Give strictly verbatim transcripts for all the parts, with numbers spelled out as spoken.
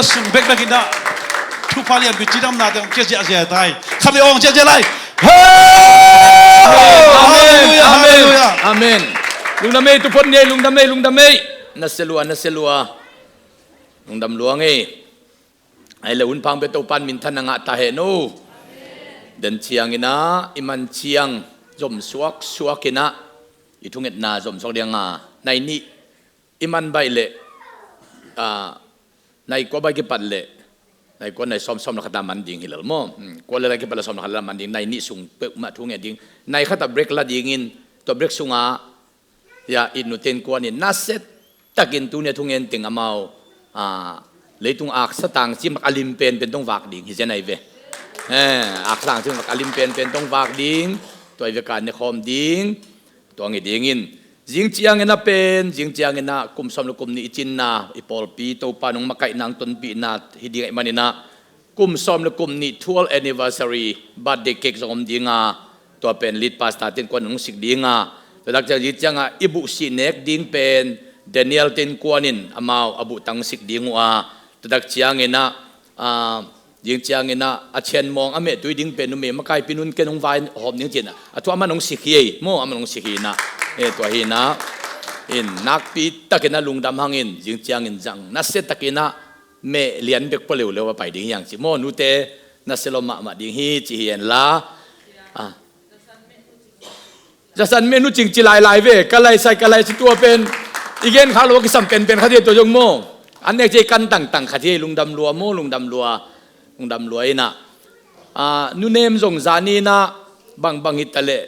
sung bekbek in ah thupha lianpi cidamnate hong kia ziahziah ta hi. Khatvei hong ziahziah lai. Amen. Amen. Halleluiah, Amen. halleluiah. Amen. Lungdam ei, tuphot nei, lungdam ei, lungdam ei. Na sia lua, na sia lua. Lungdam lua ngei. Ai le, hun phang bia Topan minthan na ngah ta hen aw. Den ciangin ah i man ciang zom suaksuak in ah i thungetna zom suak ding a, nai nih i man baih leh, ah, nai kua baih kipat leh nai kua, nai sawm, sawm le khat a man ding hi lel maw. Hmm, kua le lai kipat leh sawm le khat a man ding, nai nih sung peuhmah thunget ding. Nai khat a break la dingin, tua break sungah ya, i nute innkuan in nasia takin tuni a thungen teng amau, ah, leitung aksa tangcim a lim penpen tong vak ding hi zen ai ve. Eh, aksa tangcim a lim penpen tong vak ding, tua i vek a ne khawm ding, tua ngi dingin. Zing ciangin a pen, zing ciangin a kum sawm le kum nih i cinna, i pawlpi Topa nong makaihna, nong tonpihna hi ding ahih manin ah, kum sawm le kum nih, twelve anniversary birthday cake zong om ding a, tua pen lead pastor te innkuan in hong sik ding a, tua dak ciang zing ciangin ah i buhsih nek ding pen Daniel te innkuan in amau a buhtang sik ding uh a, tua dak ciangin ah, ah, zing ciangin ah a cianmawng a mehtui ding pen numei makaipi Nun Ken hong vaihawm ding ci-in ah, a thu aman hong sik hi ei maw, aman hong sik hi in ah, eh, tua hi in ah, in nakpi takin ah lungdam hangin zing ciangin zang nasia takin ah meh lian bek pua leuleu a pai ding hi hang ci maw. Nute, nasia lua mahmah ding hi ci hi hen la. Ah. Zasan meh nu cing ci lailai ve, ka laisai, ka laisai, tua pen i gen kha lo a kisam penpen khat hi ei, tua zong maw. An nek ci ei, kan tangtang khat hi ei, lungdam lua maw, lungdam lua. Lungdam lua in ah, ah, nunem zong zan in ah bangbang hi ta leh,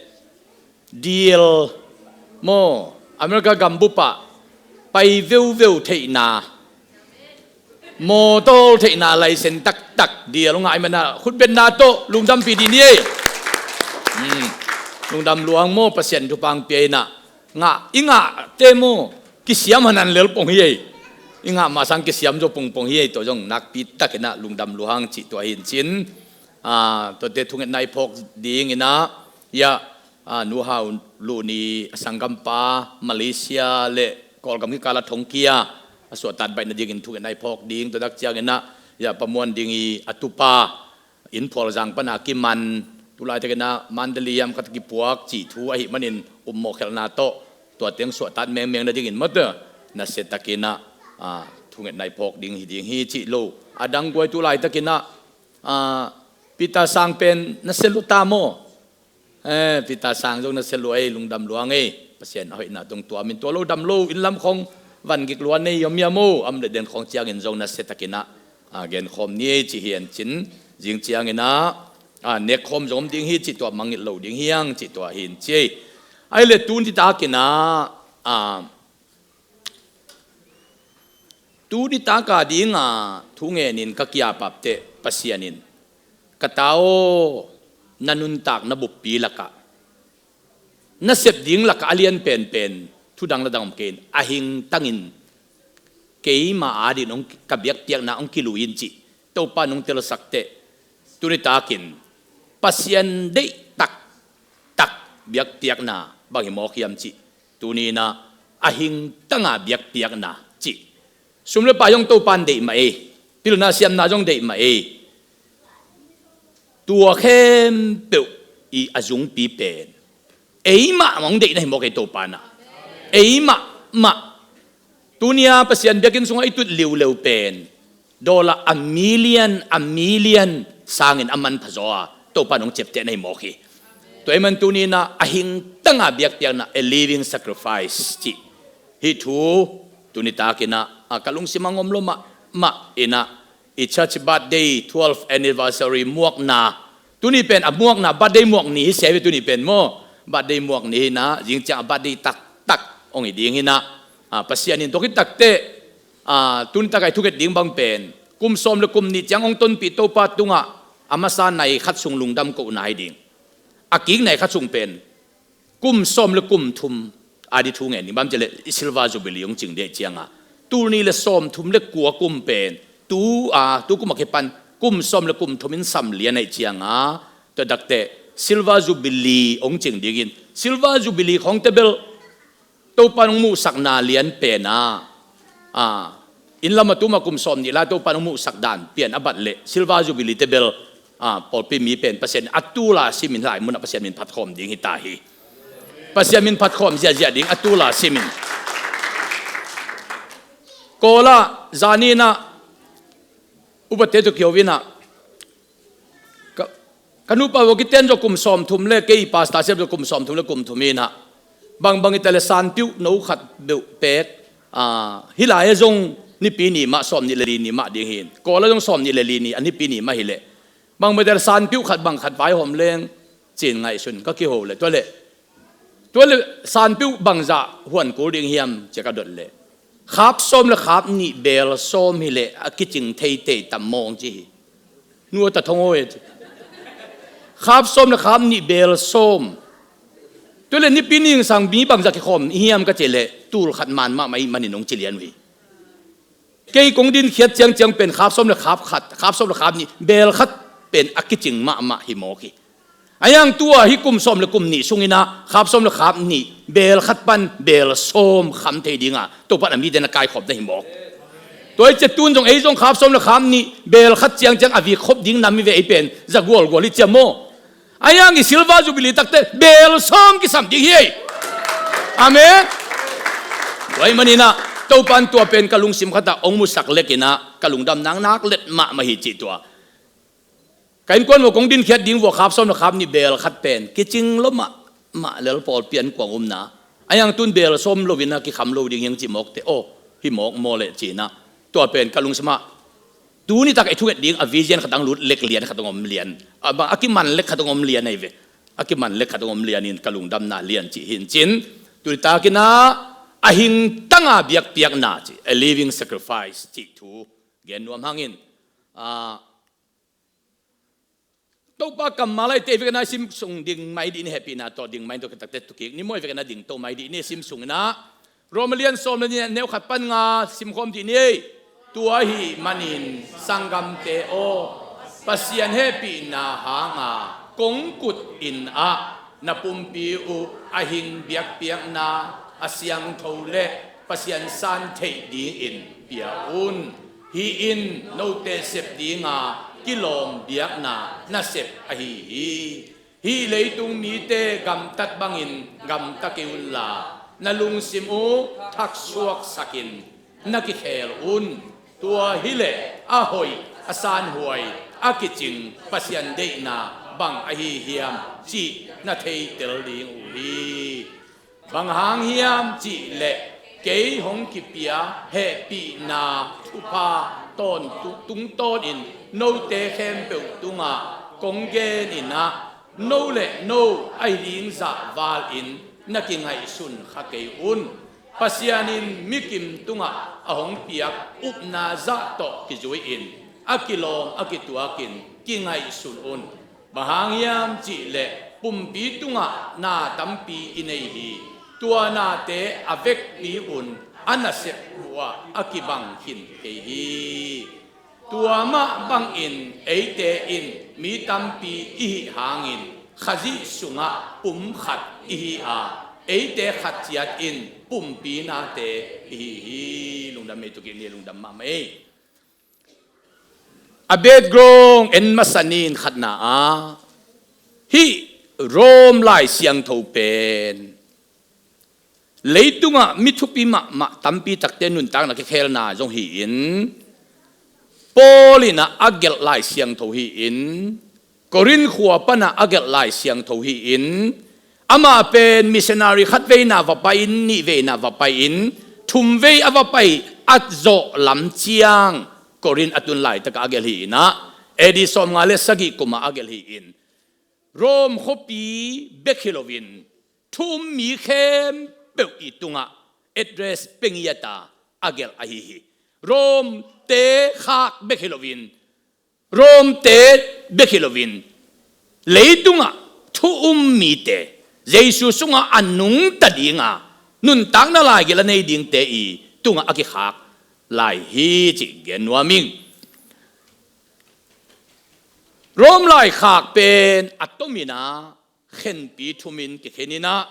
deal maw, America gambup ah pai veuveu theihna, mawtaw theihna license taktak deal hong ngah ahih manin ah khutbetna tawh lungdampih dih ni ei. Hmm. Lungdam lua hang maw, Pasian thupha hong pia in ah, ngah, i ngahte maw, kisiam hanan lel pong hi ei. I ngah mah sang kisiam zaw pongpong hi ei, tua zong nakpi takin ah lungdam lua hang cih tua hi in cin. Ah, tuate thungetna i phawk ding in ah, ya, ah, Nu Hau Lun i a sanggampa Malaysia le Kawlgam kikal a thongkia a suahtak baih nadingin thungetna i phawk ding, tua dak ciangin ah, ya, Pa Muan Ding i a tupa, Inphualzang pan a kiman, tu laitakin ah Mandalay hiam khat kipuak cih thu ahih manin ummawh khelhna tawh tua teng suahtak mengmeng nadingin maw, tua nasia takin ah, ah, thungetna i phawk ding hi ding hi cih lo. A dang guai tu laitakin ah, ah, Peter Sang pen nasia lua ta maw. Eh, Peter Sang zong nasia lua ei, lungdam lua ngei. Pasian a hoihna tawh tuamin tua lo dam lo, inn lam khong van gik lua nei om hiam aw, a om leh den khong ciangin zong nasia takin ah, ah, genkhawm ni ei ci hi in cin. Zing ciangin ah, ah, nekkhawm zong om ding hi cih tua mangngilh lo ding hi hang cih tua hi in ci ei. Ahih leh tuni takin ah, ah, tuni tak a ding a thungen in ka kiapap teh Pasian in, ka ta aw, na nuntakna buppi lakah, na sep ding lakah a lian penpen thu dang le dang om kei in, a hingtangin keima adingin hong, ka biakpiakna hong kilui in cih Topa in hong telsak teh, tuni takin Pasian deih taktak biakpiakna bang hi mawk hiam cih, tuni in ah a hingtang a biakpiakna cih, sum le pai zong Topa in deih mah ei, pilna siamna zong deih mah ei. Tua khempeuh i a zungpi pen eimah mah hong deih na hi mawk ei, Topa in ah. Eimah mah. Tuni a Pasian biakinn sungah i tut liuleu pen dollar a million, a million sangin a manpha zaw a Topa in hong ciapteh na hi mawk hi. Tua ahih manin tuni in ah a hingtang a biakpiakna, a living sacrifice cih hih thu tuni takin ah, ah, ka lungsim ah ngom lua mahmah in ah, i church birthday twelve anniversary muakna, tuni pen a muakna, birthday muak ni hi sia ve, tuni pen maw. Birthday muak ni hi in ah, zing ciang a birthday taktak hong hi ding hi in ah, ah, Pasian in tua khit tak teh, ah, tuni tak a i thunget ding bang pen kum sawm le kum nih ciang hong tonpih Topa tungah a masa nai khat sung lungdam kohna hi ding. A kik nai khat sung pen kum sawm le kum thum a ding thu ngen ding, bang ci leh i silver jubilee hong cing ding ahih ciangin, tul nih le sawm thum le kua kum pen tu, a, tu kum a kipan kum sawm le kum thum in sam lian ahih ciangin, tua dak teh silver jubilee hong cing dingin, silver jubilee khawng teh bel Topa in hong muhsakna lian pen a, a, Inn lam a tuma kum sawm nih lai Topan hong muhsak dan pian a bat leh Silver Jubilee te bel, ah, pawlpi mi pen Pasian a tula simin lai munah Pasian min phatkhawm ding hi ta hi. Pasian min phatkhawm ziahziah ding a tula simin. Kawla zaninah upate tu kio inah ka, ka nupa vok i ten zaw kum sawm thum le kei pastor siap zaw kum sawm thum le kum thum inah bangbang i ta le sanpiuh no khat beuh pek, ah, hi lai a zong nipi ni mah sawm nih le li ni mah ding hi. Kawla zong sawm nih le li ni a nipi ni mah hi leh bangbang i ta le sanpiuh khat bang khat vaihawm leng cin ngaihsun ka kiho le tua le tua le sanpiuh bangzah huan kul ding hiam cia ka dot le khap sawm le khap nih bel sawm hi le a kicing theitei tam mawng ci hi. Nu a ta thong aw e ci. Khap sawm le khap nih bel sawm. Tua le nipi ning sang mi bangzah kikhawm hiam ka ci le tul khat man mahmah i manin hong ci lian uh hi. Kei kong din khiat ciangciang pen khap sawm le khap khat, khap sawm le khap nih bel khat pen a kicing mahmah hi mawk hi. A yang tua hi kum sawm le kum nih sunginah khap sawm le khap nih bel khat pan bel sawm kham thei dinga Topan a mite na kaikhawm na hi mawk. Tua i cia tun zong ei zong khap sawm le khap nih bel khat ciangciang a vik khop ding nam i ve ei pen za gualgual i cia maw? A yang i Silver Jubilee takte bel sawm kisam ding hi ei. Amen. Tua i maninah Topan tua pen ka lungsim khatah hong musak lekinah ka lungdam naknak let mahmah hi cih tua. Ka innkuan vua kong dinkhiat ding vua khap sawm le khap nih beel khat pen kicing lo mahmah lel pawlpi an kuang umna. A yang tun beel sawm loin a kikham lo ding hiang ci mawkte aw, hi mawk maw leh cinah tua pen ka lungsimah tuni tak i thunget ding a vision khat ang lut lek lian khat ang om lian, a bang a kiman lek khat ang om lian ahi ve. A kiman lek khat ang om lianin ka lungdamna lian cih hin cin tuni takinah a hingtanga biakpiakna cih a living sacrifice cih thu gen nuam hangin, a, Topa kammal aite i vekna i sim sung ding mai dih ni, hehpihna tawh ding mai tawh kitakte tukik ni maw, i vekna ding to mai dih ni i sim sunginah Roma lian sawm le nih neu khat pan nga simkhawm dih ni ei. Tua ahih manin sanggamte aw, Pasian hehpihna hanga kong kut inah na pumpi uh a hing biakpiakna a siangtho le Pasian san theih dingin pia un. Hih in note sep dinga kilawm biakna nasep ahi hi. Hih leitung mite gamtat bangin gamta kei unla na lungsim uh thaksuaksakin na kikheel un. Tua hileh a hoih a sanhuai a kicing Pasian deihna bang ahi hiam cih na theitel ding uh hi. Bang hang hiam cihleh kei hong kipia hehpihna thupha tawntung tawnin note khempeuh tungah kong geninah no le no ahi ding zahvalin na kingaihsun kha kei un. Pasian in mikim tungah a hong piak upna zah tawh kizui-in a kilawm a kituakin kingaihsun un. Bang hang hiam cihleh pumpi tungah na tampi i nei hi. Tua nate a vekpi un a nasep buh ah a kibang khin kei hi. Tua mah bangin eite in mi tampi i hih hangin Khazih sungah pum khat i hi a, eite khat ciat in pumpi nate i hi hi. Lungdam ei, tukik ni lungdam mahmah ei. A background en masa nin khatna ah hih Rome Lai Siangtho pen leitungah mi thupi mahmah tampi takte nuntakna kikhelna zong hi-in, Paul inah a gelh Lai Siangtho hi-in, Korin khua panah a gelh Lai Siangtho hi-in, amah pen missionary khat veina va pai-in, nih veina va pai-in, thum vei a va pai a zawh lam ciang Korin a tun laitakah a gelh hi-inah A D sawmnga le sagih kumah a gelh hi-in, Rome khuapi bek hi loin thu um mi khempeuh i tungah address pia ngiat a a gelh ahi hi. Rome te khak bek hi loin, Rome te bek hi loin, leitungah thu um mite, Jesu sungah a nungta dinga nuntakna laigelh a nei dingte i tungah a kikhak lai hi cih gen nuam ing. Rome laikhak pen a tominah khenpi thumin kikheninah,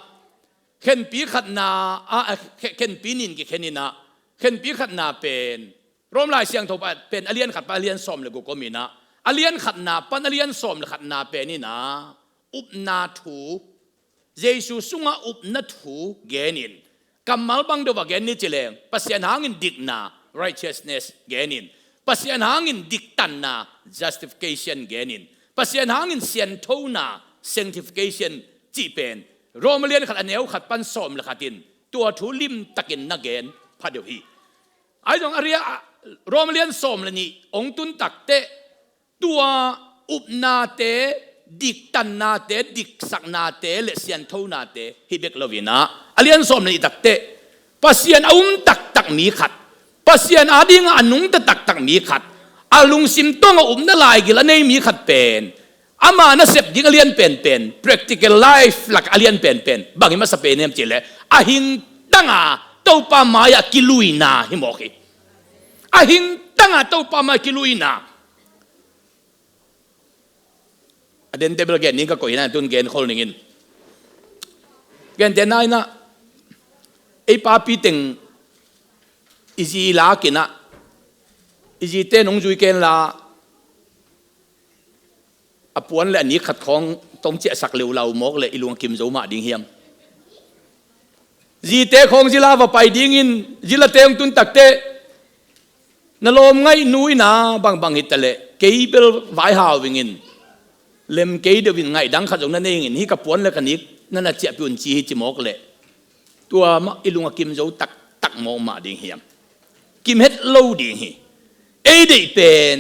khenpi khatna ah, khe-, khenpi nin kikheninah, khenpi khatna pen Rom Lai Siangtho pen a lian khat pan a lian sawm le guk om inah, a lian khatna pan a lian sawm le khatna pen inah upna thu, Jesu sungah upna thu genin, kammal bang deuh a gen ni ci leng, Pasian hangin dikna, righteousness, genin, Pasian hangin diktanna, justification, genin, Pasian hangin sianthona, sanctification, cih pen Rom a lian khat a neu khat pan sawm le khatin tua thu limtakin na gen pha deuh hi. Ahi zong a ria Rom a lian sawm le nih ong tun takteh tua upnate, diktannate, diksaknate le sianthonate hi bek lo inah, a lian sawm le nih takteh Pasian a um taktak mi khat, Pasian adingah a nungta taktak mi khat, a lungsim tawngah upna laigil a nei mi khat pen ama nasep ding a lian penpen, practical life lak a lian penpen bang hi masa pen hiam cihleh, a hingtanga Topa mai-ah kiluina hi mawk hi. A hingtanga Topa mai-ah kiluina. A dente bel gen ning ka koih hi na, tun gen khol ningin. Gente na inah, ei papi teng i zi lak inah, i zite nong zui ken la, a puan le a nik khat khawng tong ciahsak leulau mawk le i lung a kim zo mah ding hiam? Zite khawng zila va pai dingin, zilate hong tun takteh na lawm ngaihnu inah bangbang hitaleh kei bel vaihau ingin, lem kei deuhin ngaih dang khat zong na nei ingin, hih ka puan le ka nik na na ciahpih un ci hi ci mawk leh, tua mah i lung a kim zo taktak mawk mah ding hiam? Kim het lo ding hi. Ei deih pen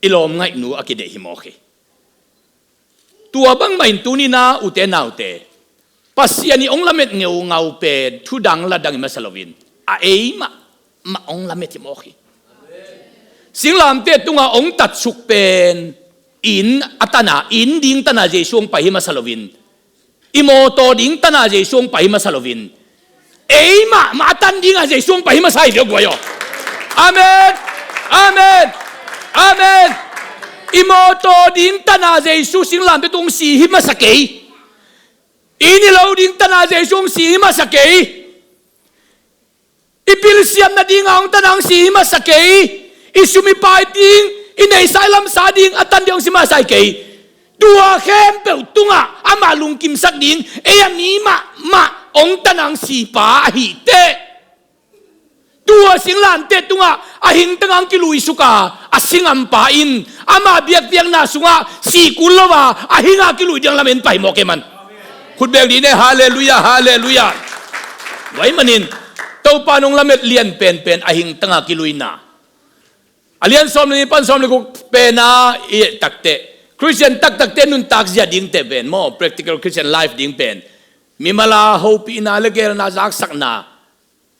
i lawm ngaihnu a kideih hi mawk hi. Tua bangmah in tuni inah ute naute, Pasian i ong lamet ngeungau pen thu dang la dang i masa loin, a ei mah mah ong lamet hi mawk hi. Singlamteh tungah ong tatsuk pen inn a tana, inn ding tana Jesu ong pai hi masa loin, i mawtaw ding tana Jesu ong pai hi masa loin, ei mahmah a tan dingah Jesu ong pai hi masa hi ve guai aw. Amen. Amen. Amen. I mawtaw ding tana Jesu singlamteh tung si hi masa kei. I ni lo ding tana Jesu ong si hi masa kei. I pilsiam nadinga ong tana ong si hi masa kei. I sum i pai ding, i neihsa i lamsa ding a tan ding ong si masa hi kei. Tua khempeuh tungah amah lungkimsak ding, ei a mi mahmah ong tana ong sipa ahih teh, tua singlamteh tungah a hingtanga ong kiluisuk a, a singampa in ama biakpiakna sungah si kul lo a, a hingah kilui ding lam en pai mawk e man. Khut beng dih ne, halleluiah, halleluiah. Tua ahih manin Topa in ong lamet lian penpen a hingtanga kiluina. A lian sawm le nih pan sawm le guk pena i et takteh, Khristian taktakte nuntak zia dingte pen maw, practical Christian life ding pen, mimala hopihna le geelna zaksakna.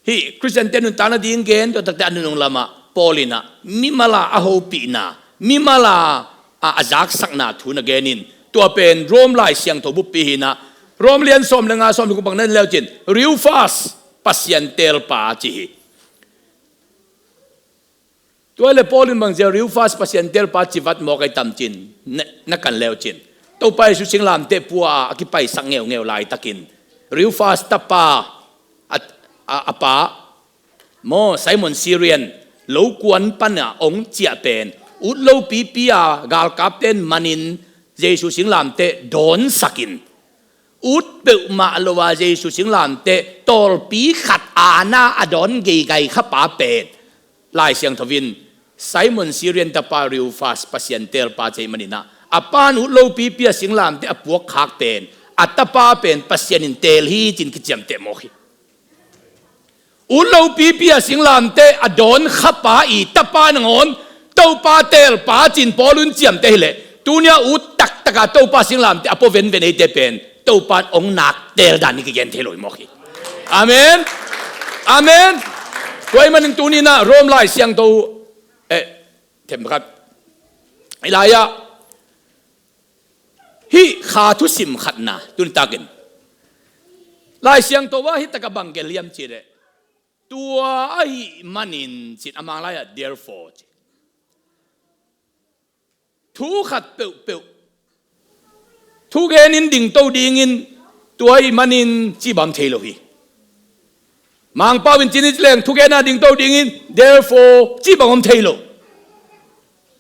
Hih Khristiante nuntak nading gen, tua takteh a nunung lamah Paul inah mimala a hopihna, mimala a, a zaksakna thu na genin, tua pen Rom Lai Siangtho buppi hi inah, Rom lian sawm le nga, sawm le guk bang na en leucin, Rufus, Pasian teelpa ci hi. Tua le Paul in bangzia Rufus Pasian teelpa ci vat mawk ai tam cin, na, na kan leucin, Topa Jesu singlamteh pua a, a kipaisak ngeungeu laitakin Rufus tapa, a, a, a pa maw, Simon Cyrene, lokuan pana ong ciah pen, ut lopipi a galkapte in manin Jesu singlamteh dawnsakin, ut peuhmah lo a Jesu singlamteh tawlpi khat aana a dawn geigai khapa pen, Lai Siangtho in Simon Cyrene tapa Rufus Pasian teelpa ci ahih manin ah, a pa in ut lopipi a singlamteh a puakkhak pen, a tapa pen Pasian in teel hi ci-in kiciamteh mawk hi. Ut lopipi a singlamteh a dawn khapa i tapa nangawn Topa teelpa ci-in Paul in ciamteh hi leh, tuni a ut taktak a Topa singlamteh a pua venven eite pen Topa in ong nak teel dan i kigen thei lo hi mawk hi. Amen. Amen. Tua ahih manin tuni in ah Rom Lai Siangtho, eh, themkhat, i lai ah hih kha thusim khatna tuni takin Lai Siangtho ah hih takah bang gen hiam cih leh, tua ahih manin ci-in, a Mang lai ah therefore ci. Thu khat peuhpeuh thu genin dingto dingin, tua ahih manin ci bang thei lo hi. Mangpau in cih ni ci leng thugenna ding to dingin therefore cih bang om thei lo.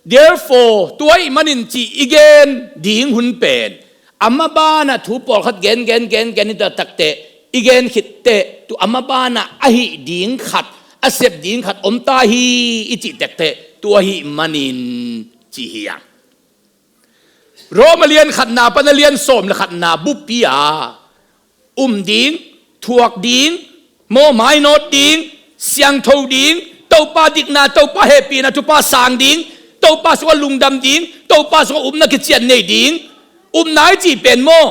Therefore, tua ahih manin cih i gen ding hun pen a mabanah thu pawlkhat gen gen gen gen i taktak teh, i gen khit teh tua a mabanah ahih ding khat, a sep ding khat om ta hi i cih taktak teh, tua ahih manin cih hi a. Rom a lian khatna pan a lian sawm le khatna bupi a um ding, thuak ding, maw, mainawt ding, siangtho ding, Topa dikna, Topa hehpihna thupha sang ding, Topa sungah lungdam ding, Topa sungah upna kician nei ding. Upna i cih pen maw,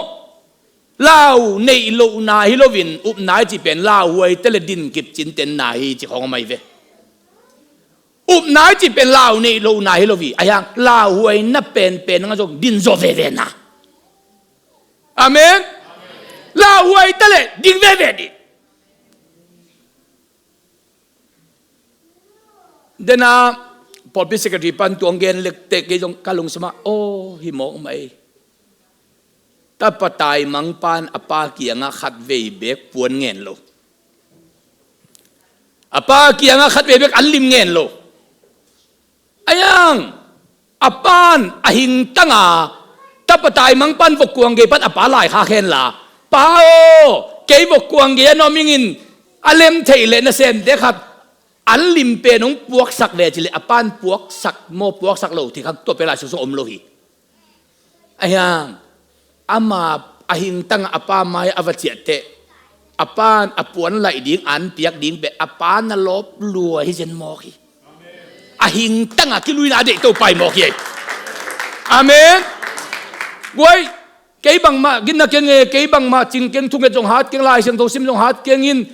lau neih lohna hi loin, upna i cih pen lauhuai tale din kipcin tenna hi ci khawng om ahi ve. Upna i cih pen lau neih lohna hi lo hi. Ahi hang lauhuaina penpen nang a zong din zaw vevena. Amen. Lauhuai tale ding veve dih. Dena pawlpi secretary pan tuang gen lekte kei zong ka lungsimah aw hi mawk mai. Tapa taimang pan a pa kiangah khatvei bek puan ngen lo. A pa kiangah khatvei bek an lim ngen lo. Ahi hang a pan a hingtanga tapa taimang pan vokkuang gei pan a pa laikha khenla, pa aw, kei vokkuang gei a nuam ingin a lem theih leh nasemte khat an lim pen hong puaksak ve cileh a pan puaksak maw puaksak lo thei khat tua pek lai sungsung om lo hi. Ahi hang ama a hingtanga a pa mai a va ciahteh a pan a puan laih ding an piak ding beh a pa na lawp lua hi zen mawk hi. A hingtanga kiluina a deih Topa hi mawk hi. Amen. Guai, kei bangmah ginna keng e, kei bangmah cing keng, thunget zong hat keng, Lai Siangtho sim zong hat keng in,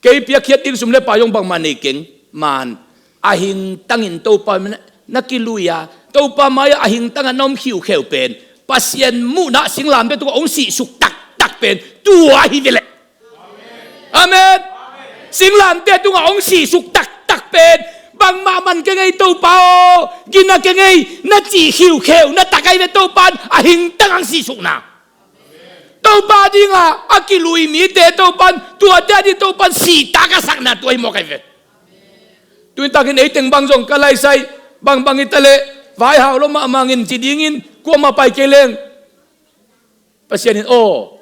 kei piakkhiat ding sum le pai zong bangmah nei keng. Man a hingtangin Topa na, na kilui a, Topa mai-ah a hingtangah na om khiukheu pen Pasian muhna singlamteh tungah hong sihsuk taktak pen tua hi ve leh. Amen. Singlamteh tungah hong sihsuk taktak pen bangmah man kei ngei Topa aw, gina kei ngei na cih khiukheu na tak ahi ve. Topa in a hingtangah hong sihsukna. Topa dinga a kilui mite Topan, tuate a ding Topan sitak a sakna tua hi mawk ahi ve. Tuintakin eiteng bang zong ka laisai bangbang hi taleh vaihau lo mahmah ngin ci dingin kuamah pai kei leng Pasian in aw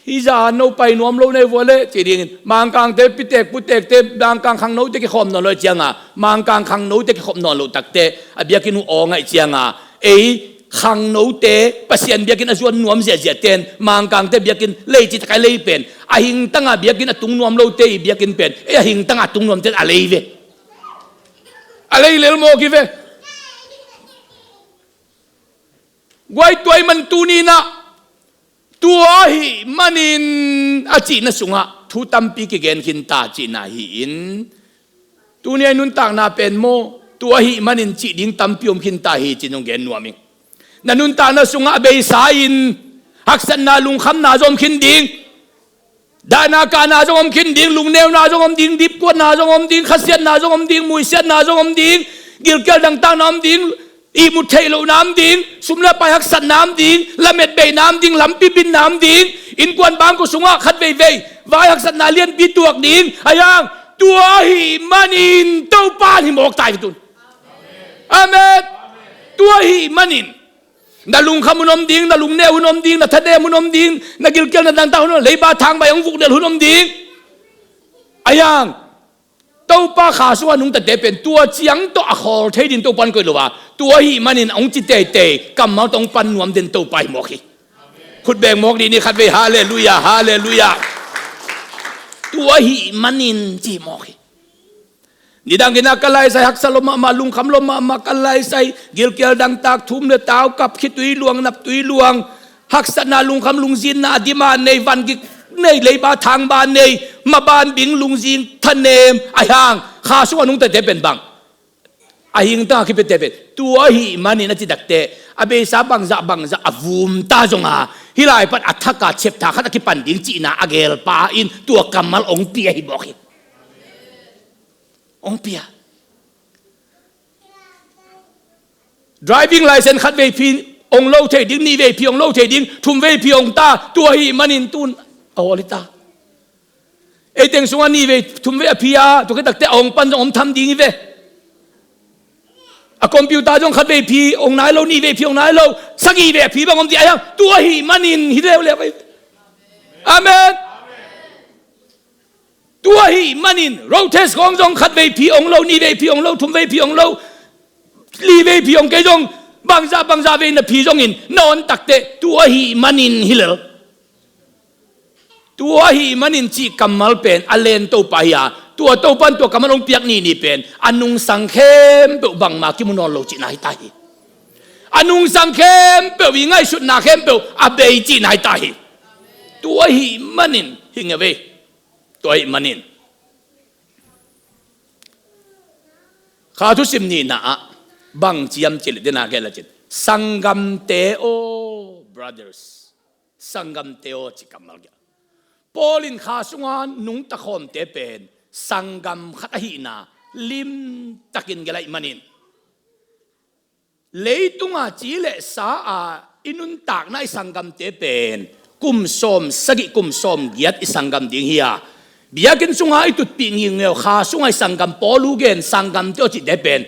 hih zah no pai nuam lo nei vua leh ci dingin Mangkangte pitek putekte Mangkang khangnote kikhawm nawn lo cianga Mangkang khangnote kikhawm nawn lo takte a biakinn uh aw ngaih cianga ei khangnote Pasian biakinn a zuan nuam ziahziah ten Mangkangte biakinn leici takai lei pen a hingtanga biakinn a tung nuam lote i biakinn pen ei a hingtanga a tung nuam ten a lei ve. A lei lel mawk hi ve. Guai tuai man tuninah tua ahih manin a cihna sungah thu tampi kigen khinta cihna hi-in tuni a i nuntakna pen maw tua ahih manin cih ding tampi om khinta hi ci nong gen nuam ing. Na nuntakna sungah a beisa in haksatna lungkhamna zong om khin ding. Dahna kahna zong om khin ding, lungneuna zong om ding, dipkuatna zong om ding, khasiatna zong om ding, muisiatna zong om ding, gilkial dangtakna om ding, ihmut theih lohna om ding, sum le pai haksatna om ding, lamet beihna om ding, lampi binna om ding, innkuan bangkua sungah khat veivei vai haksatna lianpi tuak ding, a hiang tua ahih manin Topa hi mawk tai tun. Amen. Tua ahih manin na lungkham hun om ding, na lungneu hun om ding, na thanem hun om ding, na gilkial na dangtak hun om, leiba thangbai hong vuknel hun om ding. A hiang Topa kha sungah nungtate pen tua ciang tawh a khawl thei din Topa an koih lo a tua ahih manin hong ci teitei kammal tawh hong pan nuam den Topa hi mawk hi. Khut beng mawk dih ni khat vei, halleluiah, halleluiah. Tua ahih manin ci hi mawk hi. Nidang kina ka laisai haksa lo mahmah, lungkham lo mahmah ka laisai, gilkial dangtak, thum le tau, kap khitui luang, naptui luang, haksatna lungkham lungzinna a dima nei, vangik nei, leiba thangba nei, maban ding lungzing thanem a hiang kha sungah nungtate pen bang a hingtang a kipete pen tua ahih manin a citakte a beisa bangzah bangzah a vumta zonga hih lai pan a thaka chapter khat a kipan ding cihna a gelpa in tua kammal hong pia hi mawk hi. Hong pia. Driving license khat veiphi hong lo thei ding, nih veiphi hong lo thei ding, thum veiphi hong ta, tua ahih manin tun a hawl hi ta. Ei teng sungah nih vei thum vei a phi a, tua khit takte a ong pan zong om tham ding hi ve. A computer zong khat vei phi ong nai lo, nih vei phi ong nai lo, sagih vei a phi bang om ding a hiang. Tua ahih manin hi leuleu ei. Amen. Tua ahih manin road test khawng zong khat vei phi ong lo, nih vei phi ong lo, thum vei phi ong lo, li vei phi ong kei zong, bangzah bangzah vei na phi zongin na on takte tua ahih manin hi lel. Tua ahih manin cih kammal pen a len Topa hi a, tua Topa in tua kammal hong piak nihnih pen a nungsang khempeuh bangmah kimu nawn lo cihna hi ta hi. A nungsang khempeuh, i ngaihsutna khempeuh a bei cihna hi ta hi. Tua ahih manin hi ngei ve. Tua ahih manin Kha thusim nihna ah bang ci hiam cih leh, dena gel a cin, sanggamte aw, brothers, sanggamte aw ci kammal gel. Paul in kha sunga nungta khawmte pen sanggam khat ahihna limtakin gel ahih manin, leitunga ci le sa a i nuntakna i sanggamte pen kum sawm sagih, kum sawm giat i sanggam ding hi a, biakinn sunga i tutpih ngiungeu kha sunga i sanggam, Paul uh gen sanggamte aw cihte pen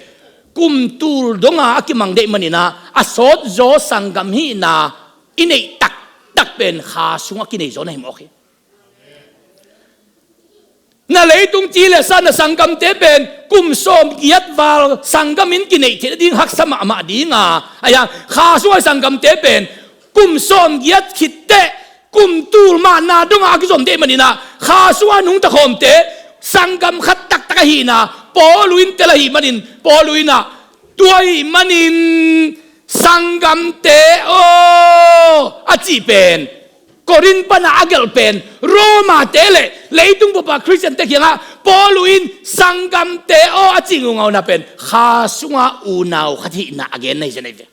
kum tul donga a kimang deih manin ah, a sawtzaw sanggam hihna i neih taktak pen kha sungah kinei zaw na hi mawk hi. Na leitung ci le sa, na sanggamte pen kum sawm giat val sanggam in kineih theih nading haksa mahmah ding a, ahi a, kha sungah i sanggamte pen kum sawm giat khit teh kum tul mahna dongah a kizom deih manin ah, kha sungah nungta khawmte sanggam khat taktak ahihna Paul uh in tel ahih manin, Paul uh in ah, tua ahih manin sanggamte aw a cih pen, Korin pana a gelh pen Roma te le leitung bup a Khristian te kiangah Paul uh in sanggamte aw a cih ngaungauna pen kha sungah unau khat hihna a gen na hi zen ahi ve.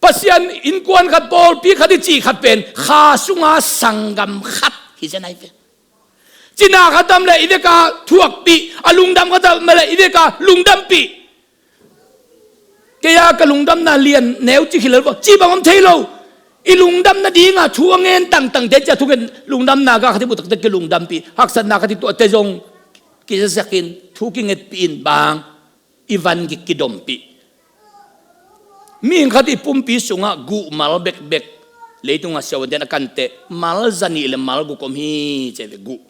Pasian innkuan khat, pawlpi khat i cih khat pen kha sunga sanggam khat hi zen ahi ve. Cina khat om le i veka thuakpih, a lungdam khat om le i veka lungdampih. Kei a ka lungdamna lian neu ci khilel vo, ci bang om thei lo. I lungdam nadinga thu a ngen tangtangte cia thungen, lungdamna ka khat i butakte kilungdampih, haksatna khat i tuahte zong kizazakin thu kingetpih in bang i van gik kidompih. Mihing khat i pumpi sungah guh mal bekbek, leitunga siavuanten a kanteh mal zanih le mal guk om hi ci ve, guh.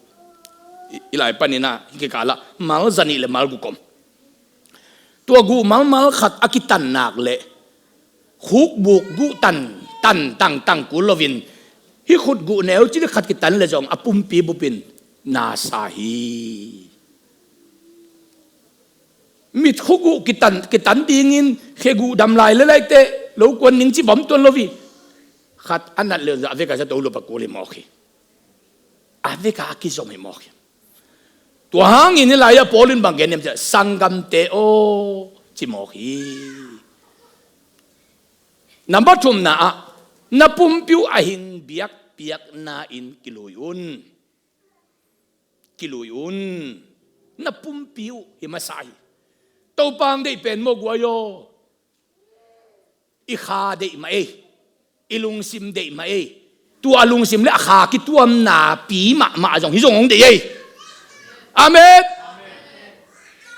I, i lai panin ah hih kikalah mal zanih le mal guk om. Tua guh malmal khat a kitan nak leh khukbuk guh tan, tan tangtang kul loin hih khut guh neu cili khat kitan le zong a pumpi bupin na sa hi. Mit khukguh kitan, kitan dingin khe guh dam lai le laiteh lo kuan ning ci bawm tuan lo hi. Khat a nat le zong a veka sa to lup a kul hi mawk hi. A veka a kizom hi mawk hi. Tua hangin hih lai-ah Paul in bang gen hiam cih leh, sanggamte aw ci mawk hi. Number thumna ah, na pumpi uh a hing biakpiakna in kilui un. Kilui un. Na pumpi uh hi masa hi. Topa hong deih pen maw guai aw. I kha deih mah ei. I lungsim deih mah ei. Tua lungsim le a kha kituamna pi mahmah zong hi zong hong deih ei. Amen.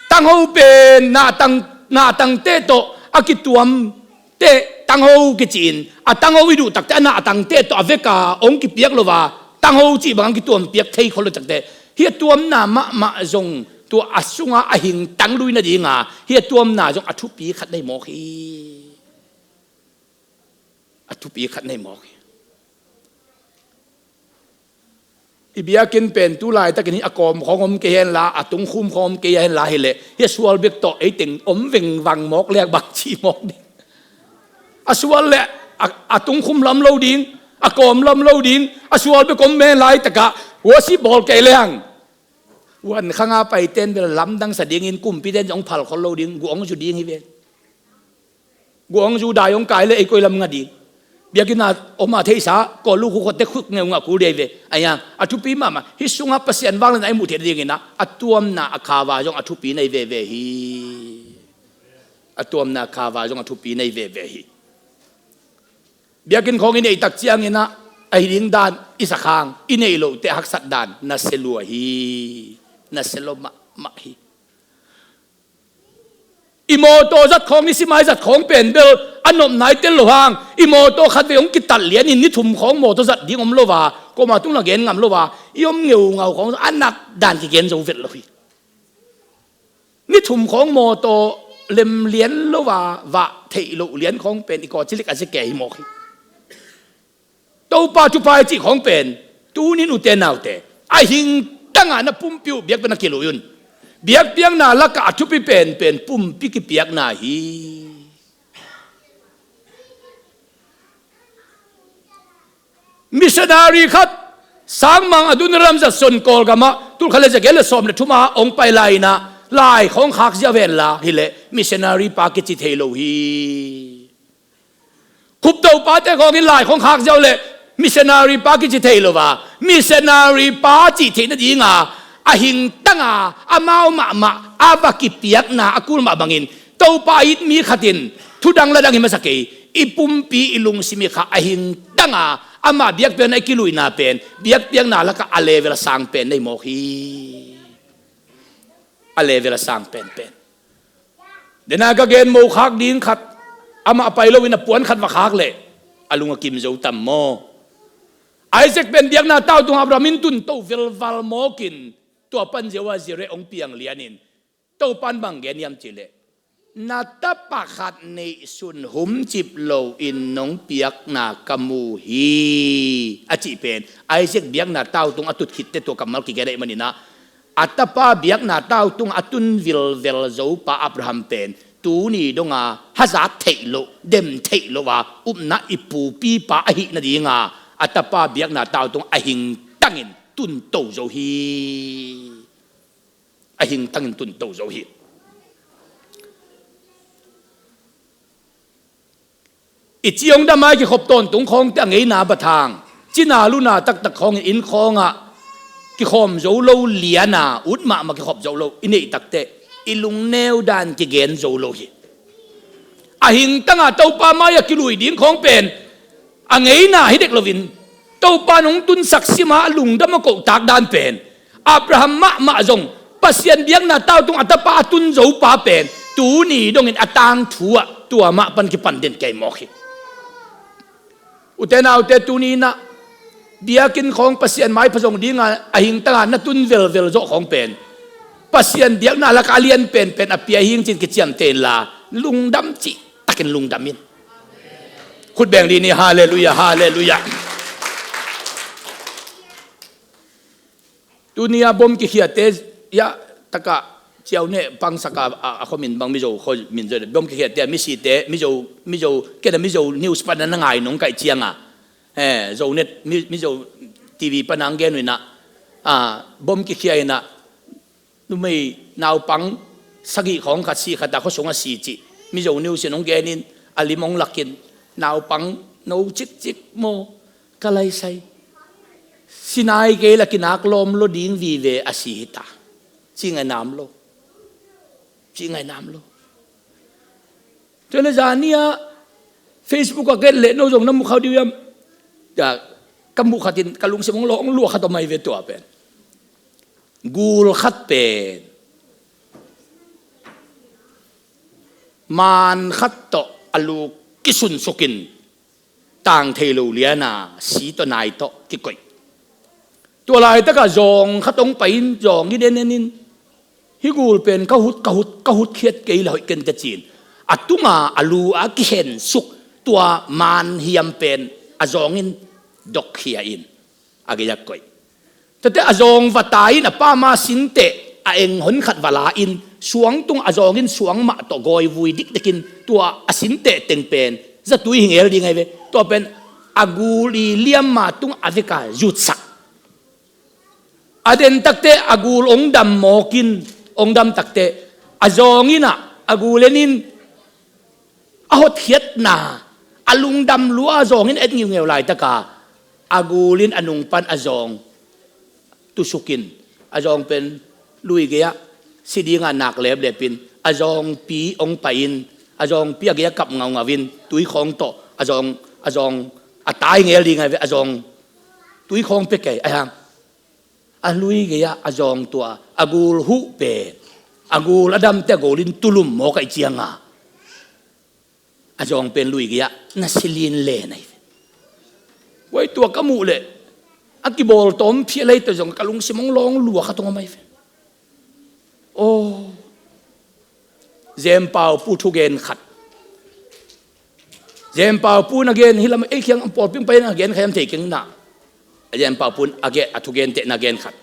Tangho pen na tang, na tangte tawh a kituam teh tangho kici-in, a tangho i duh takte a na tangte tawh a veka hong kipiak lo a, tangho cih bang hong kituampiak thei khol lo takte, hih a tuamna mahmah zong tua a sunga a hing tang lui nadinga hih a tuamna zong a thupi khat na hi mawk hi. A thupi khat na hi mawk hi. I biakinn pen tu laitakin hih a kawm khawng om kei henla, a tungkhum khawng om kei henla hileh, hih a sual bek tawh ei teng om vengvang mawk leh bang ci mawk ding. A sual le a, a tungkhum lam lo ding, a kawm lam lo ding, a sual bek om men laitakah worship bawl kei leng, huan khanga paiten bel lamdang sa dingin kumpiten zong phal khol lo ding, guh hong zu ding hi ve. Guh hong zu dai hong kai le ei koi lam nga ding. Biakinn a om a theihsa, kawllu khukhuatte khuk ngeungah kul dei ve. Ahi hang, a thupi mahmah. Hih sungah Pasian vangliatna i muh theih nadingin ah, a tuamna a khava zong a thupi na hi veve hi. A tuamna a khava zong a thupi na hi veve hi. Biakinn khawng i neih tak ciangin ah, ahi ding dan i sak hang, i neih loh teh haksat dan na sia lua hi. Na sia lua mahmah hi. I mawtaw zat khawng, nisim a i zat khawng pen bel a nopna i tel loh hang, i mawtaw khatvei hong kitat lianin ni thum khawng mawtaw zat ding om lo a, kuamah tung la gen ngam lo a, i om ngeungau khawng a nak dan kigen zo vet lo hi. Ni thum khawng mawtaw lem lian lo a, vah theih loh lian khawng pen i kawci lik a zia kei hi mawk hi. Topa thupha i cih khawng pen, tunin ute naute, a hingtanga na pumpi uh biakpiakna kiluih un. Biakpiakna lakah a thupi penpen pumpi kipiakna hi. Missionary khat, sangmang a dun ram zat son Kawlgamah, tulkhat le zagiat le sawm le thuma hong pai lai inah, lai khawng khak ziau hen la hileh missionary pa kici thei lo hi. Khupto pate khawngin lai khawng khak ziau leh missionary pa kici thei lo a, missionary pa cih theih nadinga a hingtanga amau mahmah a va kipiakna a kul mah bangin, Topa it mi khatin thudang ladang hi masa kei, i pumpi i lungsim i kha a hingtanga amah biakpiakna i kiluihna pen biakpiakna lakah a level a sang pen nei mawk hi. A level a sang penpen. Dena ka gen mo khak ding khat, amah pai loin a puan khat va khak leh a lung a kim zo tam maw? Isaac pen biakna tau tungah Abraham in tun to velval mawkin, tua pan ziau a Zireh hong piang lianin, Topan bang gen hiam cihleh, na tapa khat neihsun humcip loin nong piakna ka mu hi, a cih pen Isaac biakna tau tung a tut khitte tua kammal kigen ahih maninah, a tapa biakna tau tungah a tun vilvel zo pa Abraham pen tuni donga hazat theih loh, dem theih loh a upna i pupipa ahih nadinga a tapa biakna tau tungah a hingtangin tunto zo hi. A hingtangin tunto zo hi. I ci hong dam a i kikhop tawntung khawngte a ngeina a bat hang, cina luna taktak khawngin inn khawngah kikhawm zo lo liana ut mahmah kikhop zo lo i neih takteh i lungneu dan kigen zo lo hi. A hingtanga Topa mai-ah kiluih ding khawng pen a ngeina hi dek loin, Topa nong tunsak sima a lungdam a kohtak dan pen Abraham mahmah zong Pasian biakna tau tung a tapa a tun zo pa pen tuni dongin a tangthu ah tua mah pan kipan den kei mawk hi. Ute naute, tuni inah biakinn khawng Pasian maipha zong dinga a hingtanga na tun velvel zawh khawng pen Pasian biakna lakah a lian penpen a pia hing cin kiciamteh inla, lungdam cih takin lungdam in. Khut beng dih ni, halleluiah, halleluiah. Tuni a bom kikhiate, ya, taka ciau neh pangsak a, a, a khuamin bang Mizo khuamin zo, bom kikhiate a misite, Mizo, Mizo, kena Mizo news pana na ngai nong kaih cianga, eh, Zonet, Mi-, Mizo T V pana ang gen uh inah, ah, bom kikhia inah, numei naupang sagih khawng khat si khat a khuasung a si cih Mizo news in hong genin, a lim hong lakin, naupang no cikcik maw, ka laisai, sinai kei la kinak lawm lo ding vive a si hita. Ci ngainam lo. Ci ngainam lo. Tua le zani ah Facebook ah ken leh no zong na mu khau diu hiam? Ya, ka muh khatin ka lungsim hong lawh, hong luah khat om ahi ve tua pen. Gul khat pen maan khat tawh a lu kisunsukin tang thei lo liana si tawh nai tawh kikoih. Tua laitakah zawng khat hong pai in, zawng in en en in, hih gul pen ka hut, ka hut, ka hut khiat kei la hoih ken ka ci-in, a tunga a lu a kihensuk tua maan hiam pen a zawng in dok khia in a gei-ah koih. Tate a zawng va tai in a pama sinteh a eng hon khat va la in suang tung a zawng in suang mah tawh gawi vui dikdikin tua a sinteh teng pen zatui hi ngel ding ahi ve. Tua pen a gul i liamma tung a veka zutsak. A den takte a gul ong dam mawkin, ong dam takte a zawng in ah a gul en in a hotkhiatna, a lungdam lua a zawng in et ngiungeu laitaka a gul in a nung pan a zawng tusukin a zawng pen lui gei-ah si dinga nak leplepin a zawngpi ong pai in a zawngpi a gei-ah kap ngaungau in tui khawng tawh a zawng, a zawng a tai ngel ding ahi ve, a zawng Tui khawng pia kei a hang. A lui gei-ah a zawng tua, a gul huh pen, a gul a damte a gul in tulum mawk ahih cianga a zawng pen lui gei-ah na silin len ahi ve. Guai, tua ka muh leh a kibawl tawm phial ahi tawh zong ka lungsim hong lawng lua khat hong om ahi ve. Aw, Zempau pu thugen khat. Zempau pu na gen hi lam ei khiang pawlpi pai na gen kha hiam thei keng na. Zempau pu a gen, a thugente na gen khat.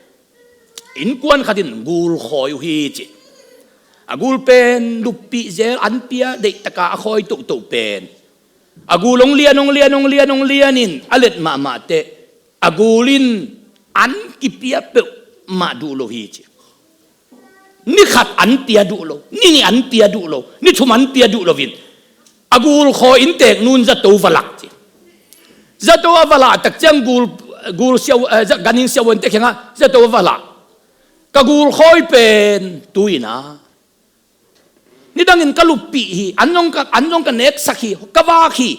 Innkuan khat in gul khawi uh hi ci. A gul pen luppih zel an pia deihtaka a khawi tohtoh pen. A gul hong lian, hong lian, hong lian, hong lian in a let mahmah teh a gul in an kipia peuhmah duh lo hi ci. Ni khat an pia duh lo, ni nih an pia duh lo, ni thum an pia duh lo in a gul khawi inn teek nun zato va lak ci. Zato a va lah tak ciang gul, gul siau, eh, za-, ganhing siavuante kiangah zato a va lah. Ka gul khawi pen tu-in a, nidangin ka luppih hi, an zong ka, an zong ka neksak hi, ka vak hi.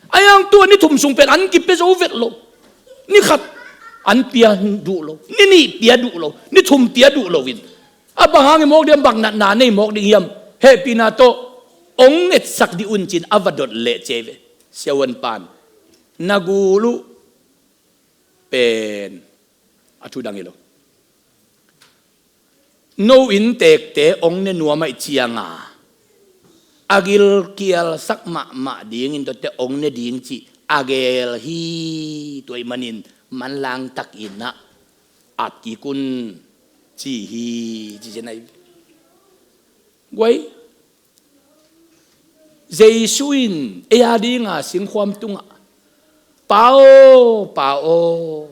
A hang tua ni thum sung pen an kipia zo vet lo. Ni khat an pia duh lo, ni nih pia duh lo, ni thum pia duh lo in. A bang hang i mawk ding, bang natna nei mawk ding hiam? Hehpihna tawh hong etsak dih un ci-in a va dot leh ci ei ve. Siavuan pan, na gul uh pen a thu dang hi lo. No innteekte hong ne nuam ahih cianga a gilkialsak mahmah dingin tuate hong ne ding cih a geel hi. Tua ahih manin manlang takin ah ap kik un ci hi, ci zen ahi. Guai, Jesu in ei a dinga singkhuam tungah, Pa aw, Pa aw,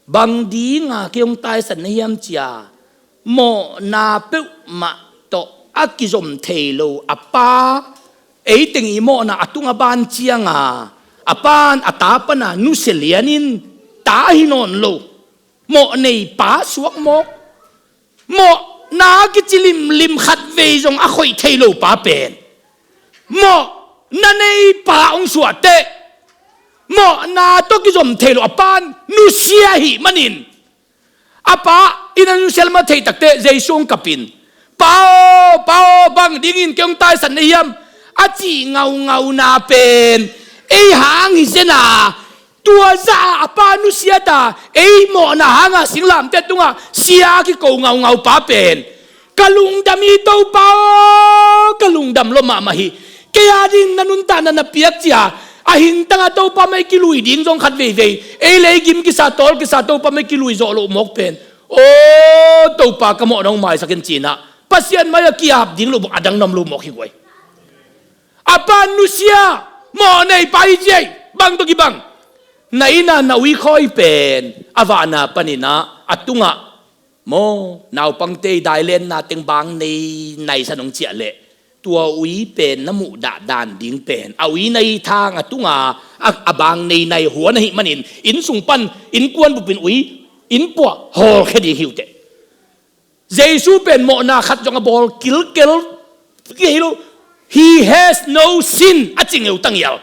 bang dinga kei hong taisan na hiam cia mawhna peuhmah tawh a kizom thei lo a Pa, ei teng i mawhna a tung a ban cianga a pan a ta pana nusia lianin ta ahi nawn lo, mawh nei pa suak mawk, mawhna kici limlim khat vei zong a khoih thei lo pa pen mawhna nei pa hong suahteh mawhna tawh kizom thei lo a pan nusia ahih manin a pa in a nusia lam a theih takteh Jesu hong kapin, Pa aw, Pa aw, bang dingin kei hong taisan na hiam? A cih ngaungauna pen ei hang hi zen a, tua zah a a pa nusiat a ei mawhna hanga singlamteh tungah sia a kiko ngaungau pa pen ka lungdam hi Topa aw, ka lungdam lua mahmah hi. Kei a ding na nuntakna na piak cia a hingtanga Topa mah i kilui ding zong khat veivei ei le ei gim kisa tawl kisa Topa mah i kilui zawh loh mawk pen, aw Topa ka mawhna hong maisak in cinah Pasian mai a ki-ap ding loh bawk a dang nuam lo mawk hi guai. A pa nusia mawh nei pa hi ciai, bang tawh kibang? Na inn a na ui khawi pen a vahna paninah a tungah maw naupangte i dailenna teng bang nei naisan hong ciah leh tua ui pen na muhdah dan ding pen a ui nai thang a tunga a, a bang nei nai huan ahih manin inn sung pan innkuan bupin ui inn puah hawlkhia ding hi uh teh. Jesu pen mawhna khat zong a bawl kilkel kei hi lo. He has no sin a ci ngeu tangial.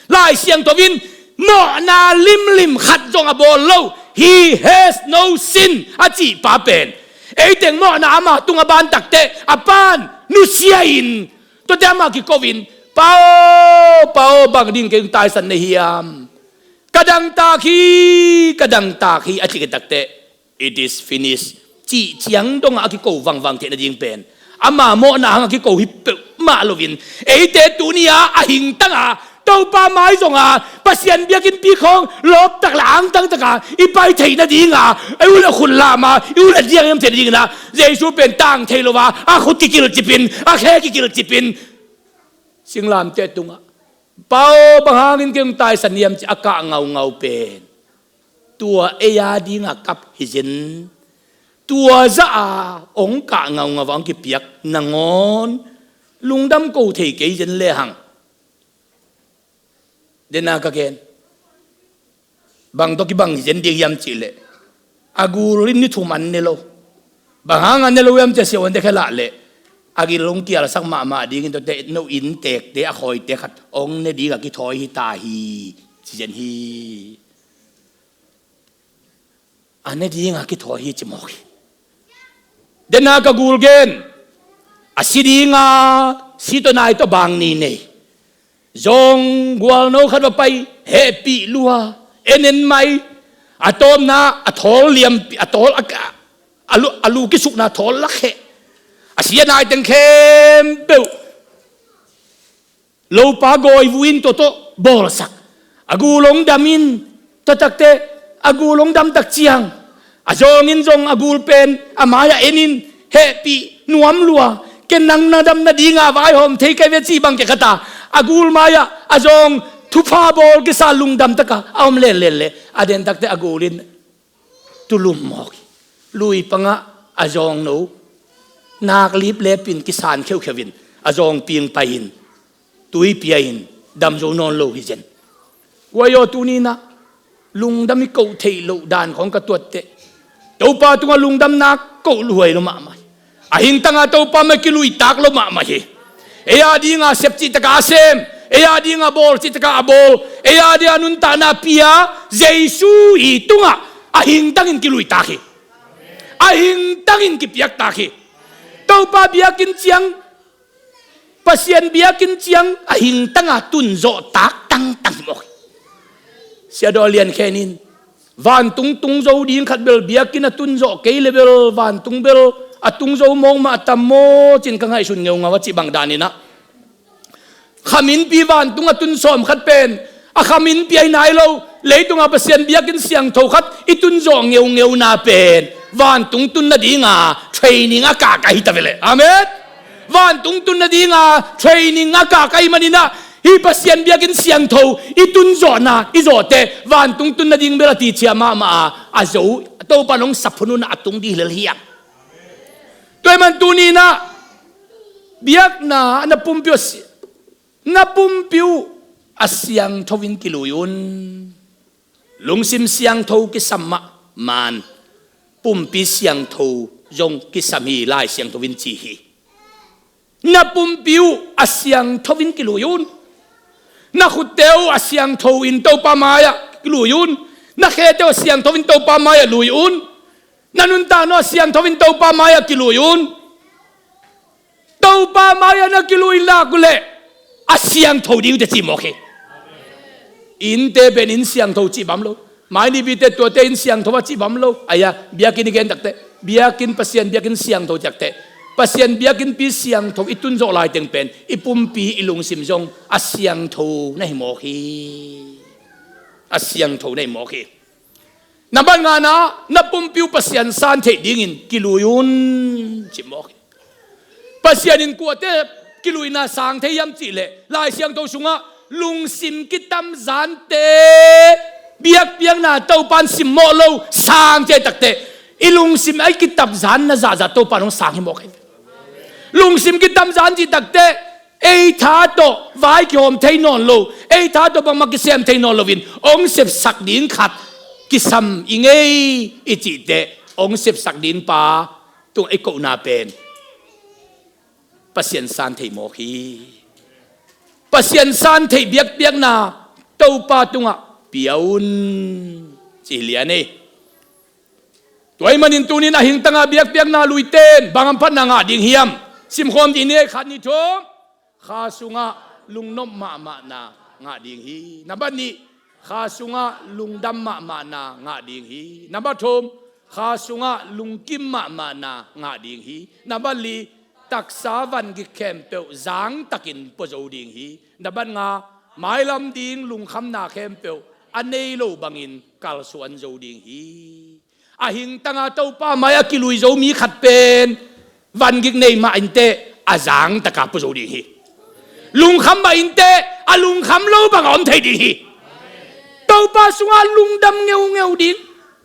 Lai Siangtho in mawhna limlim khat zong a bawl lo. He has no sin a cih pa pen ei teng mawhna ama tung a ban takteh a pan nusia in tuate ama kiko in, Pa aw, Pa aw, bang ding kei hong taisan na hiam? Ka dangtak hi, ka dangtak hi a cih takteh It is finished cih ciang dongah a kiko vangvang theih nading pen ama mawhna hang a kiko hi peuhmah loin eite tuni-a a hingtanga Topa mai zonga Pasian biakinnpi khawng lawptak le angtangtaka i pai theih nadinga i uleh khut lama i uleh diang hiam theih nadinginah Jesu pen tang thei lo a a khut kikilcipin a khe kikilcipin singlamteh tungah Pa aw, bang hangin kei hong taisan hiam ci a kah ngaungau pen tua ei a dinga kap hi zen. Tua zah a hong kah ngaungau a hong kipiak nangawn lungdam ko thei kei zen lehang dena ka gen. Bang tawh kibang hi zen ding hiam cihleh a gul in ni thum an ne lo. Bang hang an ne lo hiam cia siavuante khe lah leh a gil hong kialsak mahmah dingin tuate no inntekte a khawite khat hong ne ding a kithawi hi ta hi ci zen hi. a ne dinga kithawi hi ci mawk hi. Dena ka gul gen, a si dinga si tawh nai tawh bang ni nei. Zawng gualno khat va pai, hehpih lua, en en mai, a tawpna a thawl liampi, a thawl a, a lu, a lu kisukna thawl lak heh. A si a nai teng khempeuh lopa gawi vu in tua tawh bawlsak. A gul hong dam in, tua takteh a gul hong dam tak ciang a zawng in zong a gul pen a mai-ah en in, hehpih nuam lua, ken nang na dam nadinga vaihawm thei kei ve cih bang kia khat a, a gul mai-ah a zawng thupha bawl kisa lungdam taka a om lenlen leh a den takteh a gul in tulum mawk hi. Lui pangah a zawngno nak lip lepin kisan kheukheu in a zawng ping pai in tui pia in dam zo nawn lo hi zen. Guai aw, tuni-in ah lungdam i koh theih loh dan khawng ka tuatteh Topa tungah lungdamna koh luai lo mahmah hi. A hingtanga Topa mah kilui tak lo mahmah hi. Ei a dinga sep cih taka a sem, ei a dinga bawl cih taka a bawl, ei a dinga nuntakna pia Jesu i tungah a hingtangin kilui tak hi. A hingtangin kipiak tak hi. Topa biakinn ciang, Pasian biakinn ciang a hingtanga tunzawh tak tangtang hi mawk hi. Sia Daw Lian Khen in vantung tung zo ding khat bel biakinn a tunzawh kei le bel vantung bel a tung zo mawk mah a tam maw cin ka ngaihsun ngeungau a cih bang danin ah, khaminpi vantung a tun sawm khat pen a khaminpi ahi nai lo, leitunga Pasian biakinn siangtho khat i tunzawh ngeungeuna pen vantung tun nadinga training a kahkah hi ta ve leh. Amen. Vantung tun nadinga training a kahkah ahih manin ah, hih Pasian biakinn siangtho i tunzawhna i zawhteh vantung tun nading bel a tichia mahmah a, a zo, Topa nong sap hun un ah a tung ding hi lel hiam? Tua ahih man tuni-in ah biakna na pumpi uh a si, na pumpi uh a siangtho in kilui un. Lungsim siangtho kisam mahmah in pumpi siangtho zong kisam hi, Lai Siangtho in ci hi. Na pumpi uh a siangtho in kilui un. Na khutte uh a siangtho in Topa mai-ah kilui un. Na khete uh a siangtho in Topa mai-ah lui un. Na nuntakna uh a siangtho in Topa mai-ah kilui un. Topa mai-ah na kilui lak uh leh a siangtho ding uh teh ci mawk hi. Innte pen inn siangtho cih bam lo. Mai ni vite tuate inn siangtho a cih bam lo. Aia, biakinn i gen takteh, biakinn, Pasian biakinn siangtho takteh, Pasian biakinnpi siangtho i tunzawh laiteng pen i pumpi i lungsim zong a siangtho na hi mawk hi. A siangtho na hi mawk hi. Nambat ngana, na pumpi uh Pasian san theih dingin kilui un ci mawk hi. Pasian in kuate kiluina sang thei hiam cih leh Lai Siangtho sungah lungsim kitamzante biakpiakna Topa in simmawh lo sang cih takteh i lungsim a i kitamzanna zahzah Topa in hong sang hi mawk hi. Lungsim kitamzan cih takteh ei tha tawh vai kihawm thei nawn lo, ei tha tawh bangmah kisem thei nawn loin hong sepsak ding khat kisam i ngei i cihteh hong sepsak ding pa tungah i kohna pen Pasian san theih mawk hi. Pasian san theih biakpiakna Topa tungah pia un ci hi lian hi. Tua ahih manin tuni-in a hingtanga biakpiakna luite in bang hamphatna ngah ding hiam? Simkhawm dih ni ei, khat, nih, thum. Kha sungah lungnop mahmahna ngah ding hi. Nambat nih, kha sungah lungdam mahmahna ngah ding hi. Nambat thum, kha sungah lungkim mahmahna ngah ding hi. Nambat li, taksa vangik khempeuh zangtakin pua zo ding hi. Nambat nga, mailam ding lungkhamna khempeuh a nei lo bangin kalsuan zo ding hi. A hingtanga Topa mai-ah kilui zo mi khat pen vangik nei mah inteh a zangtaka pua zo ding hi. Lungkham mah inteh a lungkham lo bangah om thei ding hi. Topa sungah lungdam ngeungeu ding.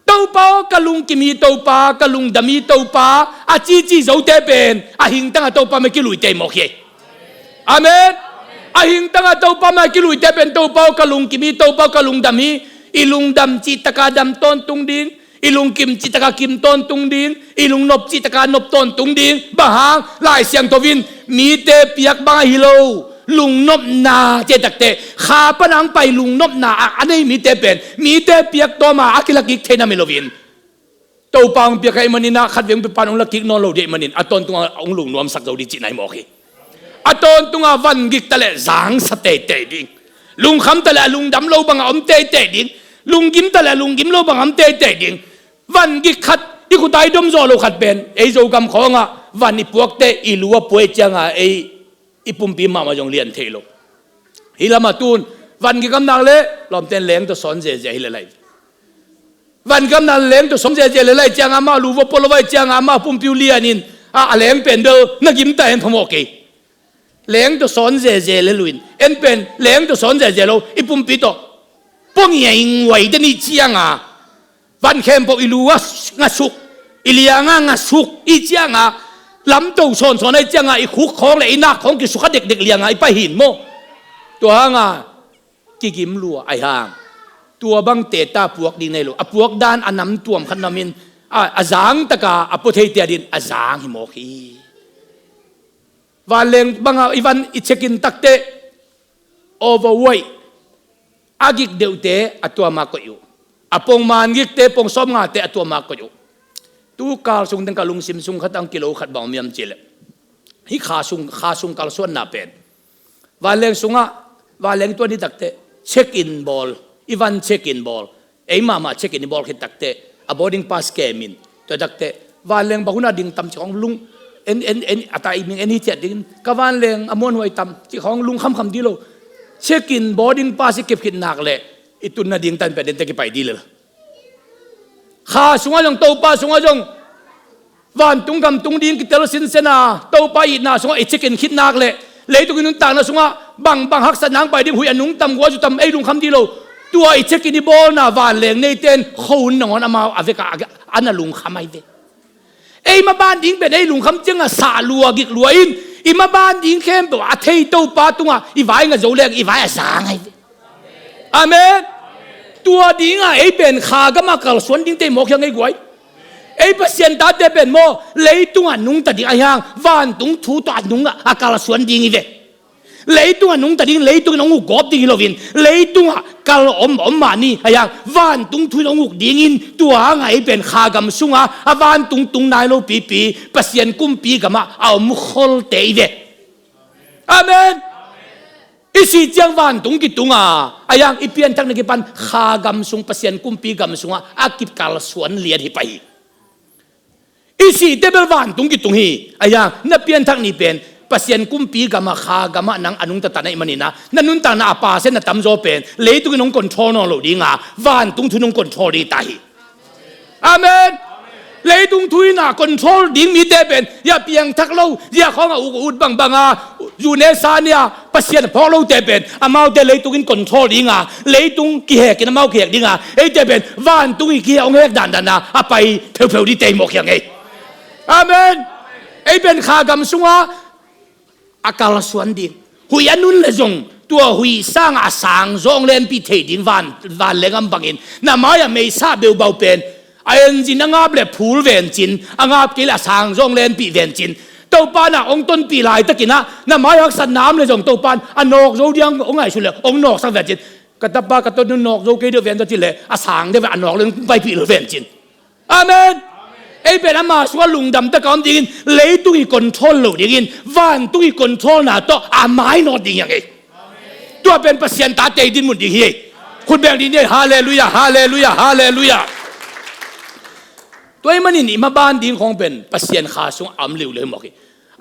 Topa aw, ka lungkim hi Topa, ka lungdam hi Topa, a cici zote pen a hingtanga Topa mai-ah kiluite hi mawk hi. Amen. A hingtanga Topa mai-ah kiluite pen Topa aw, ka lungkim hi, Topa aw, ka lungdam hi. I lungdam cihtaka dam tawntung ding, i lungkim cihtaka kim tawntung ding, i lungnop cihtaka nop tawntung ding. Bang hang? Lai Siangtho in mite piak bang ahi lo, lungnopna cih takteh kha panang pai lungnopna a, a nei mite pen mite piak tawma a kilakik thei nam hi loin Topa hong piak ahih manin ah khatvei hong pia pan hong la kik nawn lo ding ahih manin a tawntung a hong lungnuamsak zo ding cihna hi mawk hi. A tawntung a van gik ta leh zangsa teitei ding. Lungkham ta leh a lungdam lo bang a om teitei ding. Lunggim ta leh a lunggim lo bang a om teitei ding. Van gik khat, i khut a i dom zawh lo khat pen ei Zogam khawng ah van i puakte i lu a pua i ciang a ei i pumpi mahmah zong lian thei lo. Hih lam ah tun van gik om nak leh lawmte'n leng tawh sawn zeze hi lel lai. Van gik om nak leh leng tawh sawn zeze lel lai ciang a amau lu va pua lo vai ciang a amau pumpi uh lian in, a, a leng pen bel na gim ta hen phamawh kei. Leng tawh sawn zeze lel uh in, en pen leng tawh sawn zeze lo, i pumpi tawh pua ngiainguai den i ciang a, van khempeuh i lu a ngasuk, i liang a ngasuk i ciang a, lamto sawnsawn a i ciang a, i khuk khawng leh i nak khawng kisukha dekdek liang a i pai hi in maw. Tua hang a kigim lua ahih hang tua bangte ta puak ding nei lo. A puak dan a nam tuam khat na om in, a, a zang tak a a pua theite adingin a zang hi mawk hi. Vanleng bang a i van i check in tak teh, overweight, a gik deuhte a tuam a koih uh. A pongman gikte, pong sawmngate a tuam a koih uh. Tu kal sung teng ka lungsim sung khat a hong kilo khat bang om hiam cih leh, hih kha sung, kha sung kalsuanna pen vanleng sungah, vanleng tuan hi tak teh check in bawl, i van check in bawl, ei mahmah check in i bawl khit tak teh a boarding pass kem in. Tua tak teh vanleng bang hun a ding tam cih khawng lung, en, en, en, a ta i ming en hi ciat dingin, ka vanleng a muanhuai tam cih khawng lung khamkham ding lo. Check in, boarding pass i kep khit nak leh i tun nading tan pia den teh kipai ding lel. Kha sungah zong, Topa sungah zong, vantung gam tung ding kitel sinsen a, Topa itna sungah i check in khit nak leh, leitung i nuntakna sungah bang, bang haksatna hong pai ding, huih a nung tam, gua zu tam, ei lungkham ding lo. Tua i check in i bawlna vanleng neite in khuahun nangawn amau a vek a, a, a na lungkham ahi ve. Ei maban ding pen ei lungkham ciang a sah lua, gik lua in, i maban ding khempeuh a thei Topa tungah i vai nga zo leng i vai a zang ahi ve. Amen. Tua ding a ei pen kha gam a kalsuan dingte hi mawk hiang ei guai. Ei Pasian tate pen maw, leitung a nungta ding ahih hang vantung thu tawh a nung a, a kalsuan ding hi ve. Leitung a nungta ding, leitung in hong uk gawp ding hi lo in, leitung a kal om, om mah ni, ahih hang vantung thu in hong uk dingin, tua hang a ei pen kha gam sung a, a vantung tung nai lo pipi Pasian kumpi gam ah a om kholte hi ve. Amen. I sih ciang vantung kitung a, ahih hang i pianthak ni kipan kha gam sung, Pasian kumpi gam sungah a kikalsuan lian hi pah hi. I sih teh bel vantung kitung hi, ahih hang na pianthak ni pen Pasian kumpi gam a, kha gam ah nang a nungta ta na hih manin a, na nuntakna a pasen na tamzaw pen leitung in hong control nawn lo ding a, vantung thu in hong control ding hi ta hi. Amen. Leitung thu in a control ding mite pen, ya piangthak lo, ya khawng a uk ut bangbang a, zu ne sa ne a, Pasian a phawk lote pen amaute leitung in control ding a, leitung kihek in amau kihek ding a, eite pen vantung i kihek, hong hek dandan a, a pai pheupheu dingte hi mawk hiang ei. Amen. Ei pen kha gam sungah a kalsuan ding. Huih a nun leh zong tua huih sang a sang zong lenpih thei ding van, vanleng a om bangin, na mai-ah meisa beubau pen a engine a ngap leh phul vencin, a ngap kei leh a sang zong lenpih vencin. Topa in a hong tonpih laitakin a, na mai haksatna om leh zong Topa in a nawk zo ding hong ngaihsun leh hong nawksak vencin. Ka tapa ka tonnu nawk zo kei deuh ven tawh ci leh a sang deuh a nawk leh hong paipih lo vencin. Amen. Ei pen ama sungah lungdam tak a om dingin, leitung i control lo dingin, vantung i control na tawh a mainawt ding hiang ei. Tua pen Pasian tate i dinmun ding hi ei. Khut beng ding hi ei. Halleluiah, halleluiah, halleluiah. Tua ahih manin i maban ding khawng pen Pasian kha sungah a om liuliau hi mawk hi.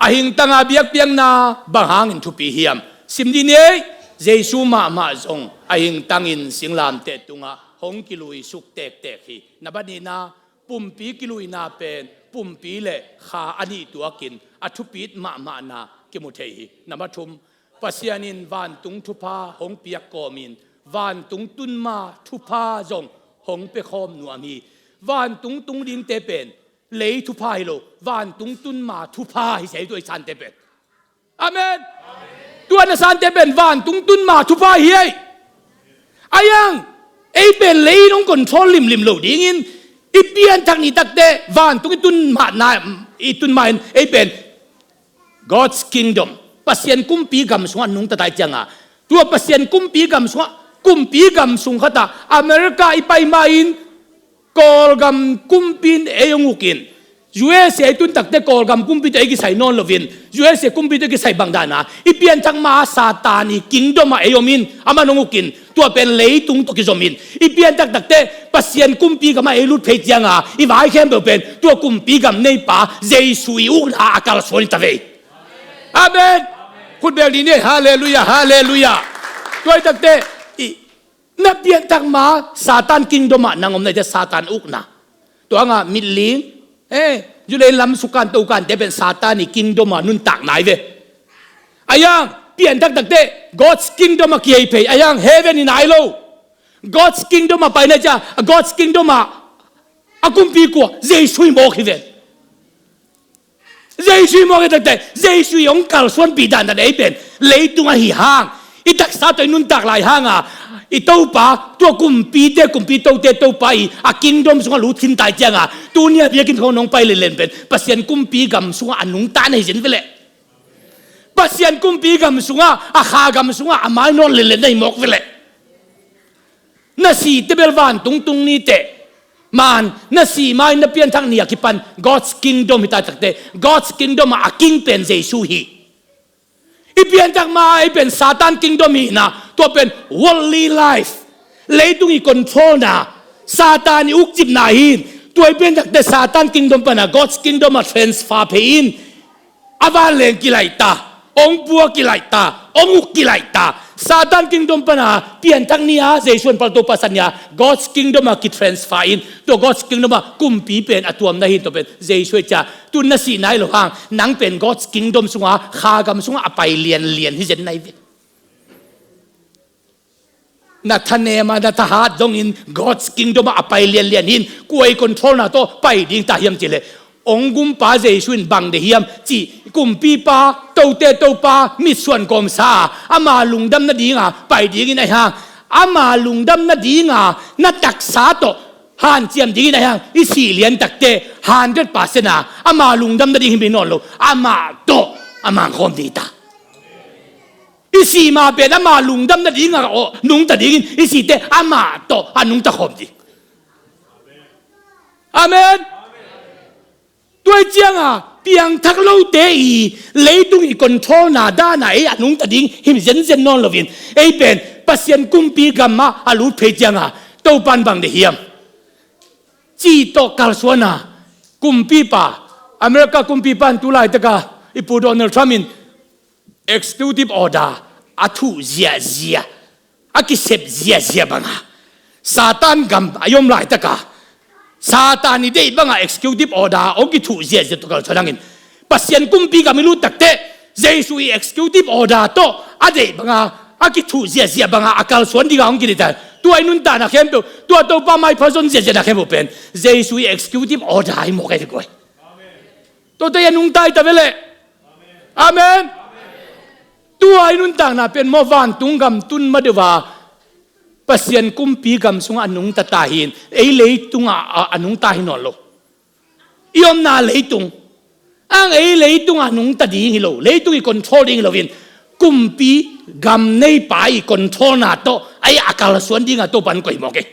A hingtang a biakpiakna bang hangin thupi hiam? Sim dih ni ei. Jesu mahmah zong a hingtangin singlamteh tungah hong kiluisuk tektek hi. Na banina, pumpi kiluina pen pumpi le kha a nih tuakin a thupit mahmahna kimu thei hi. Na mathum, Pasian in vantung thupha hong piak kawmin vantung tunma thupha zong hong pia khawm nuam hi. Vantung tung dingte pen lei thupha hi lo, vantung tunma thupha hi sia hi, tua i sante pen. Amen. Tua na sante pen vantung tunma thupha hi ei. Ahih hang ei pen lei in hong control limlim lo dingin, i pianthak ni takteh vantung i tunmahna, i tunmah in ei pen God's kingdom, Pasian kumpi gam sungah nungta ta i cianga, tua Pasian kumpi gam sungah, kumpi gam sung khatah America i pai ma-in Kawlgam kumpi in ei hong ukin, U S A tun takte Kawlgam kumpi tawh ei kisai nawn loin, U S A kumpi tawh kisai bang dana i pianthak ma Satan i kingdom ah ei om in, aman hong ukin, tua pen leitung tawh kizom in, i pianthak takte Pasian kumpi gamah ei lut phei cianga i vai khempeuh pen tua kumpi gam neipa Jesu i ukna a kalsuan hi ta vei. Amen. Khutbel ni ne, halleluiah, halleluiah. Tua hi takte i na pianthak ma Satan kingdom ah nang om na hi te, Satan ukna. Tua hanga mitling, eh, zulei lam sukan tokante pen Satan i kingdom ah nuntak nai ve. Ayang pianthak takte God's kingdom ah kihei phei, ayang heaven i nai lo. God's kingdom ah pai na cia, God's kingdom ah a kumpi kua, Jesu i mawk hi ve. Jesu i mawk hi takte Jesu i hong kalsuanpih dan dan ei pen leitung ahi hang, i taksa tawh i nuntak lai hanga i Topa, tua kumpite kumpi tote Topa i a kingdom sungah lut khinta i cianga tunia biakinn khong nong pai lenlen pen Pasian kumpi gam sungah a nungta na hi zen veleh. Pasian kumpi gam sungah, a kha gam sungah a mai nawn lenlen na hi mawk veleh. Na si tebel vantung tung ni teh. Man, na si mai na pianthak ni a kipan God's kingdom hi ta takte God's kingdom ah a king pen Jesu hi. I pianthak ma ei pen Satan kingdom hi na, tua pen worldly life, leitung i control na, Satan i ukcip na hin. Tua i pianthakte Satan kingdom pana God's kingdom ah transfer phei in. A vanleng kilaihta, hong pua kilaihta, hong uk kilaihta. Satan kingdom pana pianthak ni a Jesu an pal Topa san ni a God's kingdom ah kitransfer in, tua God's kingdom ah kumpi pen a tuamna hin, tua pen Jesu hi cia. Tun na sih nai lo hang, nang pen God's kingdom sungah, kha gam sungah a pai lianlian hi zen nai ve. Na thanem a, na thahat dongin God's kingdom ah a pai lianlian hin, kua i control na tawh pai ding ta hiam cileh, hong gumpa Jesu in bang de hiam cih, kumpipa, tote Topa, mitsuan kawmsa, ama lungdam nadinga pai dingin ahi hang, ama lungdam nadinga na taksa tawh hanciam dingin ahi hang, i sih lian takte hundred percent a ama lungdam nading hi mi nawn lo, amah tawh a mangkhawm ding ta. I sih ma pen ama lungdam nadinga aw nungta dingin i sihte amah tawh a nungta khawm ding. Amen. Tua i cianga piangthak lote i leitung i control na dana ei a nungta ding him zenzen nawn loin, ei pen Pasian kumpi gamah a lut phei cianga Topan bang de hiam cih tawh kalsuana, kumpipa, America kumpipa in tu laitaka i pu Donald Trump in executive order a thuh ziahziah, a kisep ziahziah banga, Satan gam a i om laitaka Satan i deih banga executive order hong kithuh ziahziah tawh kalsuan hangin, Pasian kumpi gam i lut takte Jesu i executive order tawh a deih banga a kithuh ziahziah banga a kalsuan dinga hong kideihtan, tua i nuntakna khempeuh, tua Topa maipha zon ziahziahna khempeuh pen Jesu i executive order hi mawk ahi ve guai. Tua tawh i a nungta hi ta veleh. Amen. Tua i nuntakna pen maw, vantung gam tun ma deuh a Pasian kumpi gam sungah a nungta ta hin, ei leitungah a, a nungta hi nawn lo. I omna leitung ang ei leitungah a nungta ding hi lo, leitung i control ding hi loin, kumpi gam neipa i controlna tawh ei a kalsuan dinga Topa in koih mawk hi.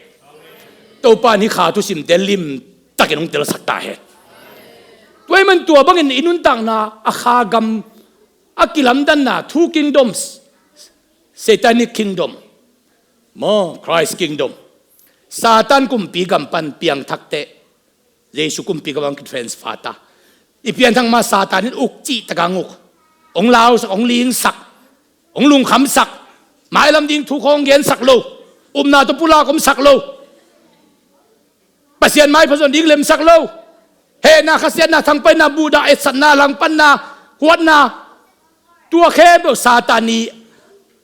Topa in hih kha thusimte limtakin hong telsak ta hen. Tua ahih man tua bangin i nuntakna a kha gam, a kilamdanna, two kingdoms, Satanic kingdom maw, Christ kingdom, Satan kumpi gam pan piangthakte Jesu kumpi gam ah hong kitransfer ta. I pianthak ma Satan in uk cih taka hong uk, hong lausak, hong lingsak, hong lungkhamsak, mailam ding thu khawng gensak lo, upna tawh pulak omsak lo, Pasian maipha zon ding lemsak lo, hehna, khasiatna, thangpaihna, muhdah, etsakna, langpanna, huatna, tua khempeuh Satan i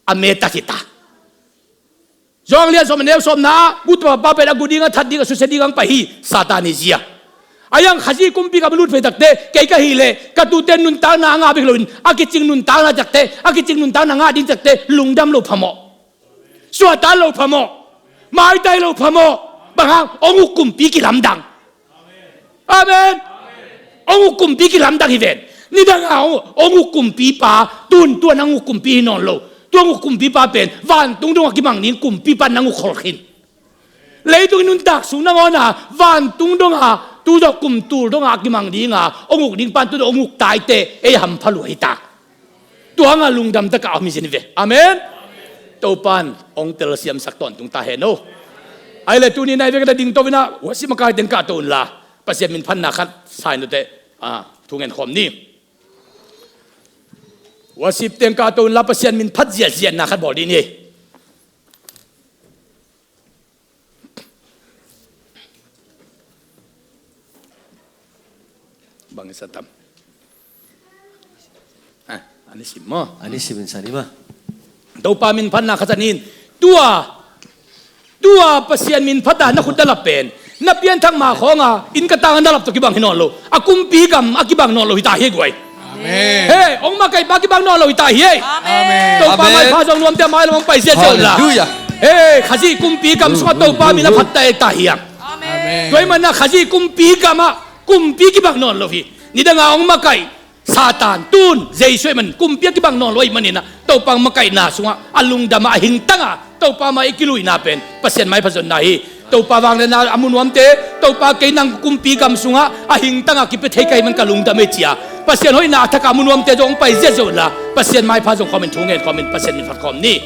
a metat hi ta. Johan lian sawm a neu sawmna ah, gu tapa pen a gu ding, a that ding, a susia ding ang pai hi, Satan i zia. A yang Khazih kumpi gam i lut phei takte, kei ka hih leh ka tute nuntakna a ngah bek loin, a kicing nuntakna takte, a kicing nuntakna ngah ding takte lungdam lo phamawh. Suahtak lo phamawh. Maitai lo phamawh. Bang hang, hong uk kumpi kilamdang. Amen. Hong uk kumpi kilamdang hi ven. Nidanga hong, hong uk kumpipa, tun tua nang uk kumpi hi nawn lo. Tua hong uk kumpipa pen vantung dongah kimang ding kumpipa nang uk khol khin. Leitung i nuntak sung nangawn a vantung dong a, tu zawh kum tul dong a kimang ding a, hong uk ding pan tu zawh hong uk ta i teh, ei hampha lua hi ta. Tua hang a lungdam tak a om hi zen ve. Amen. Topa'n hong telsiamsak tawntung ta hen aw. Ahih leh tuni-in a i vekpi-a ding to in a, worship makaite teng kahto un la, Pasian min phatna khat sa in teh, ah, thu ngen khawm ni. Worship teng kahto un la, Pasian min phat ziahziahna khat bawl ding hi. Bang i sa tam. Ah, a nisim maw? A nisim in sa ni maw? Topa min phatna khat sa ni. Tua, tua Pasian min phat a na khut na lap pen, na pianthak ma khawng a inn ka tang a na lap tawh kibang hi nawn lo. A kumpi gam a kibang nawn lo hi ta hi guai. Amen. He, hong makaihpa kibang nawn lo hi ta hi. Amen. Topa Amen. Maipha zong nuamte mai lam hong pai ziahziah un la. Hallelujah. He, Khazih kumpi gam sungah Topa min a phat ta hi ta hi ang. Amen. Tua ahih manin a Khazih kumpi gam ah kumpi kibang nawn lo hi. Nidang a hong makaih Satan, tun Jesu ahih man kumpi a kibang nawn lo ahih manin a, Topa makaihna sungah a lungdam a, a hingtang a Topa mai i kiluihna pen Pasian maipha zonna hi. Topa vangliatna a mu nuamte, Topa kei nang kumpi gam sungah a hingtang a kipia thei ka hih man ka lungdam hi ci a, Pasian hoihna a thak a mu nuamte zong hong pai ziahziah un la, Pasian maipha zong khawm in, thu ngen khawm in, Pasian min phat khawm ni.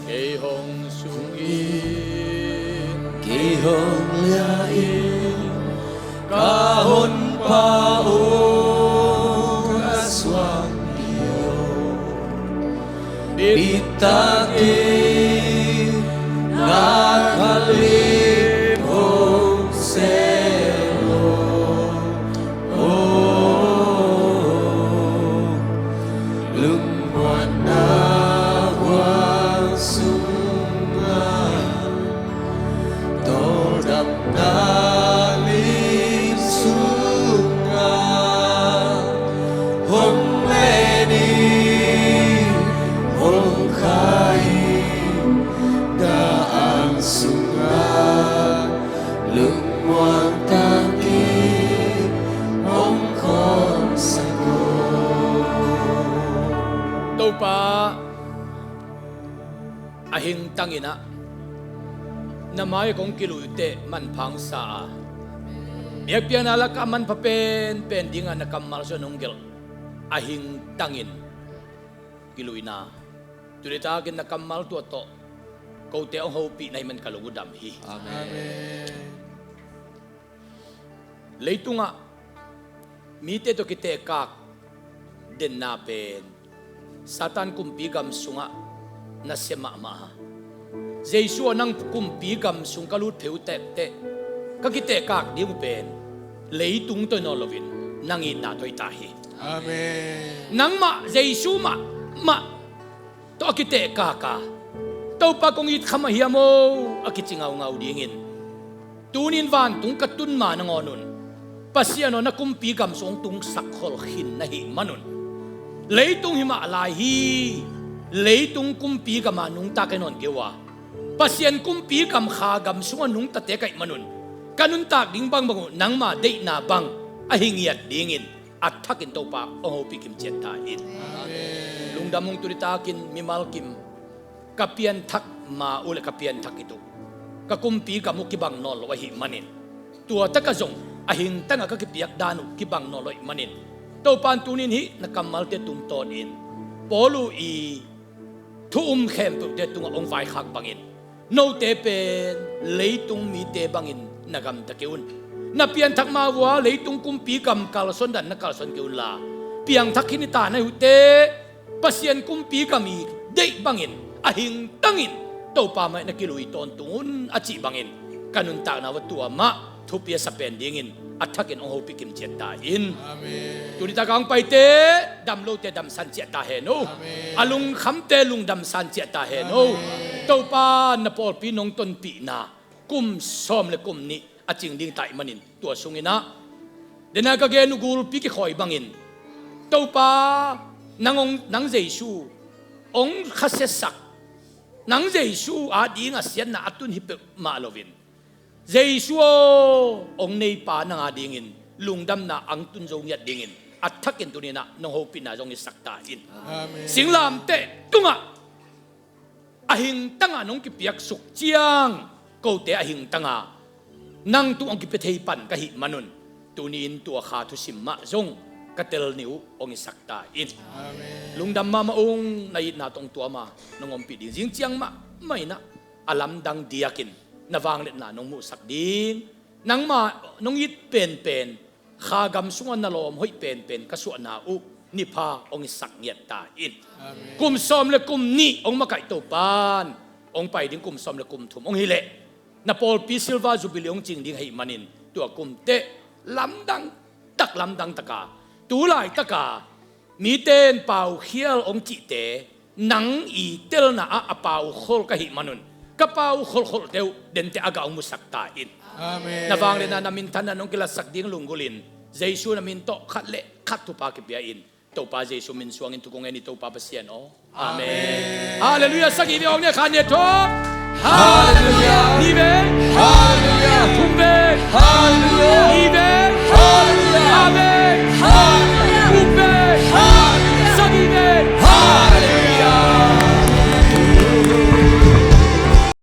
Kei hong sungin, kei hong liain, ka Honpa aw, ka suang hi aw. Bitak in na khalip hong sel aw. Aw, lungmuanna huang sungah, tawldamna lim sungah, hong len in, hong khai in, na ang sungah, lungmuang takin hong khawlsak aw. Topa, a hingtang in ah na mai kong kilui teh manpha hong sa a, biakpiakna lakah a manpha penpen dingah na kammal sungah nong gelh a hingtang in kiluina, tu nitakin na kammal tua tawh kote hong hopih na hih man ka lung uh dam hi. Amen. Amen. Leitungah mite tawh kitehkak denna pen Satan kumpi gam sungah nasia mahmah a, Jesu aw, nang kumpi gam sung ka lut phei uh teh, ka kitehkak ding uh pen leitung tawh hi nawn loin nang itna tawh hi ta hi. Amen. Nangmah Jesu mahmah tawh a kitehkak a, Topa kong it kha mah hiam aw, a kici ngaungau dingin, tuni-in vantung ka tun ma nangawn un, Pasian aw, na kumpi gam sung hong tungsak khol khin na hih manun, leitung hi mah lai hi, leitung kumpi gam a nungta ka hi nawn kei uh a, Pasian kumpi gam, kha gam sungah nungtate ka hih manun, ka nuntak ding bangbang uh nangma deihna bang a hi ngiat dingin a thakin Topa hong hopih kimciat ta in. Amen. Lungdam ung. Tu nitakin mimal kim ka pianthak ma uh le ka pianthak khit uh, ka kumpi gam uh kibang nawn lo ahih manin, tua takah zong a hingtangah ka kipiak dan uh kibang nawn lo ahih manin, Topa in tuni-in hih na kammalte tungtawnin Paul uh i thu um khempeuhte tungah hong vaikhak bangin, note pen leitung mite bangin na gamta kei un. Na pianthak ma uh a leitung kumpi gam kalsuan dan na kalsuan kei unla, piangthak khin hi ta na hih uh teh, Pasian kumpi gam i deih bangin a hingtangin Topa mai na kilui tawntung un, a cih bangin ka nuntakna uh a tua mah thupi a sa pen dingin a thakin hong hopih kimciat ta in. Amen. Tu nitak a hong paite, dam lote damsan ciah ta hen aw. Amen. A lungkhamte lungdamsan ciah ta hen aw. Amen. Topa na pawlpi nong tonpihna kum sawm le kum nih a cing ding ta ahih manin, tua sungin ah, dena ka gen uh gulpi kikhawi bangin, Topa, nang hong, nang Jesu hong khasiasak, nang Jesu ading a siatna a tun hi peuhmah loin, Jesu aw, hong neipa nang adingin lungdamna hong tun zo ngiat dingin a thakin tuni-in ah nong hopihna zong hisak ta in. Amen. Singlamteh tungah a hingtangah nong kipiaksuk ciang, kote a hingtangah nang tungah hong kipia thei pan ka hih manun, tuni-in tua kha thusim mah zong ka tel ni uh hong hisak ta in. Amen. Lungdam mahmah ung. Na itna tawh hong tuam a, nong ompih ding zing ciang mahmah in ah, a lamdang diakin na vangliatna nong muhsak ding, nangmah nong it penpen, kha gam sungah na lawm hoih penpen ka suahna uh ni pha hong hisak ngiat ta in. Amen. Kum sawm le kum nih hong makaih Topa in, hong pai ding kum sawm le kum thum hong hi leh, na pawlpi Silver Jubilee hong cing ding ahih manin, tua kum teh lamdang tak, lamdang taka, tu laitaka mite in paukhial hong cihte, nang i telna ah a paukhol ka hih manun, ka paukholkholte uh denteh a gah hong musak ta in. Amen. Na vangliatna, na minthanna nong kilatsak ding lunggulhin, Jesu na min tawh khat le khat thupha kipia in. Topa Jesu min suangin thu kong ngen hi, Topa Pasian aw. Amen. Amen. Halleluiah. Sagih vei hong nek kha, nek thum. Halleluiah. Nih vei. Halleluiah. Thum vei. Halleluiah. Nih vei. Halleluiah. Amen.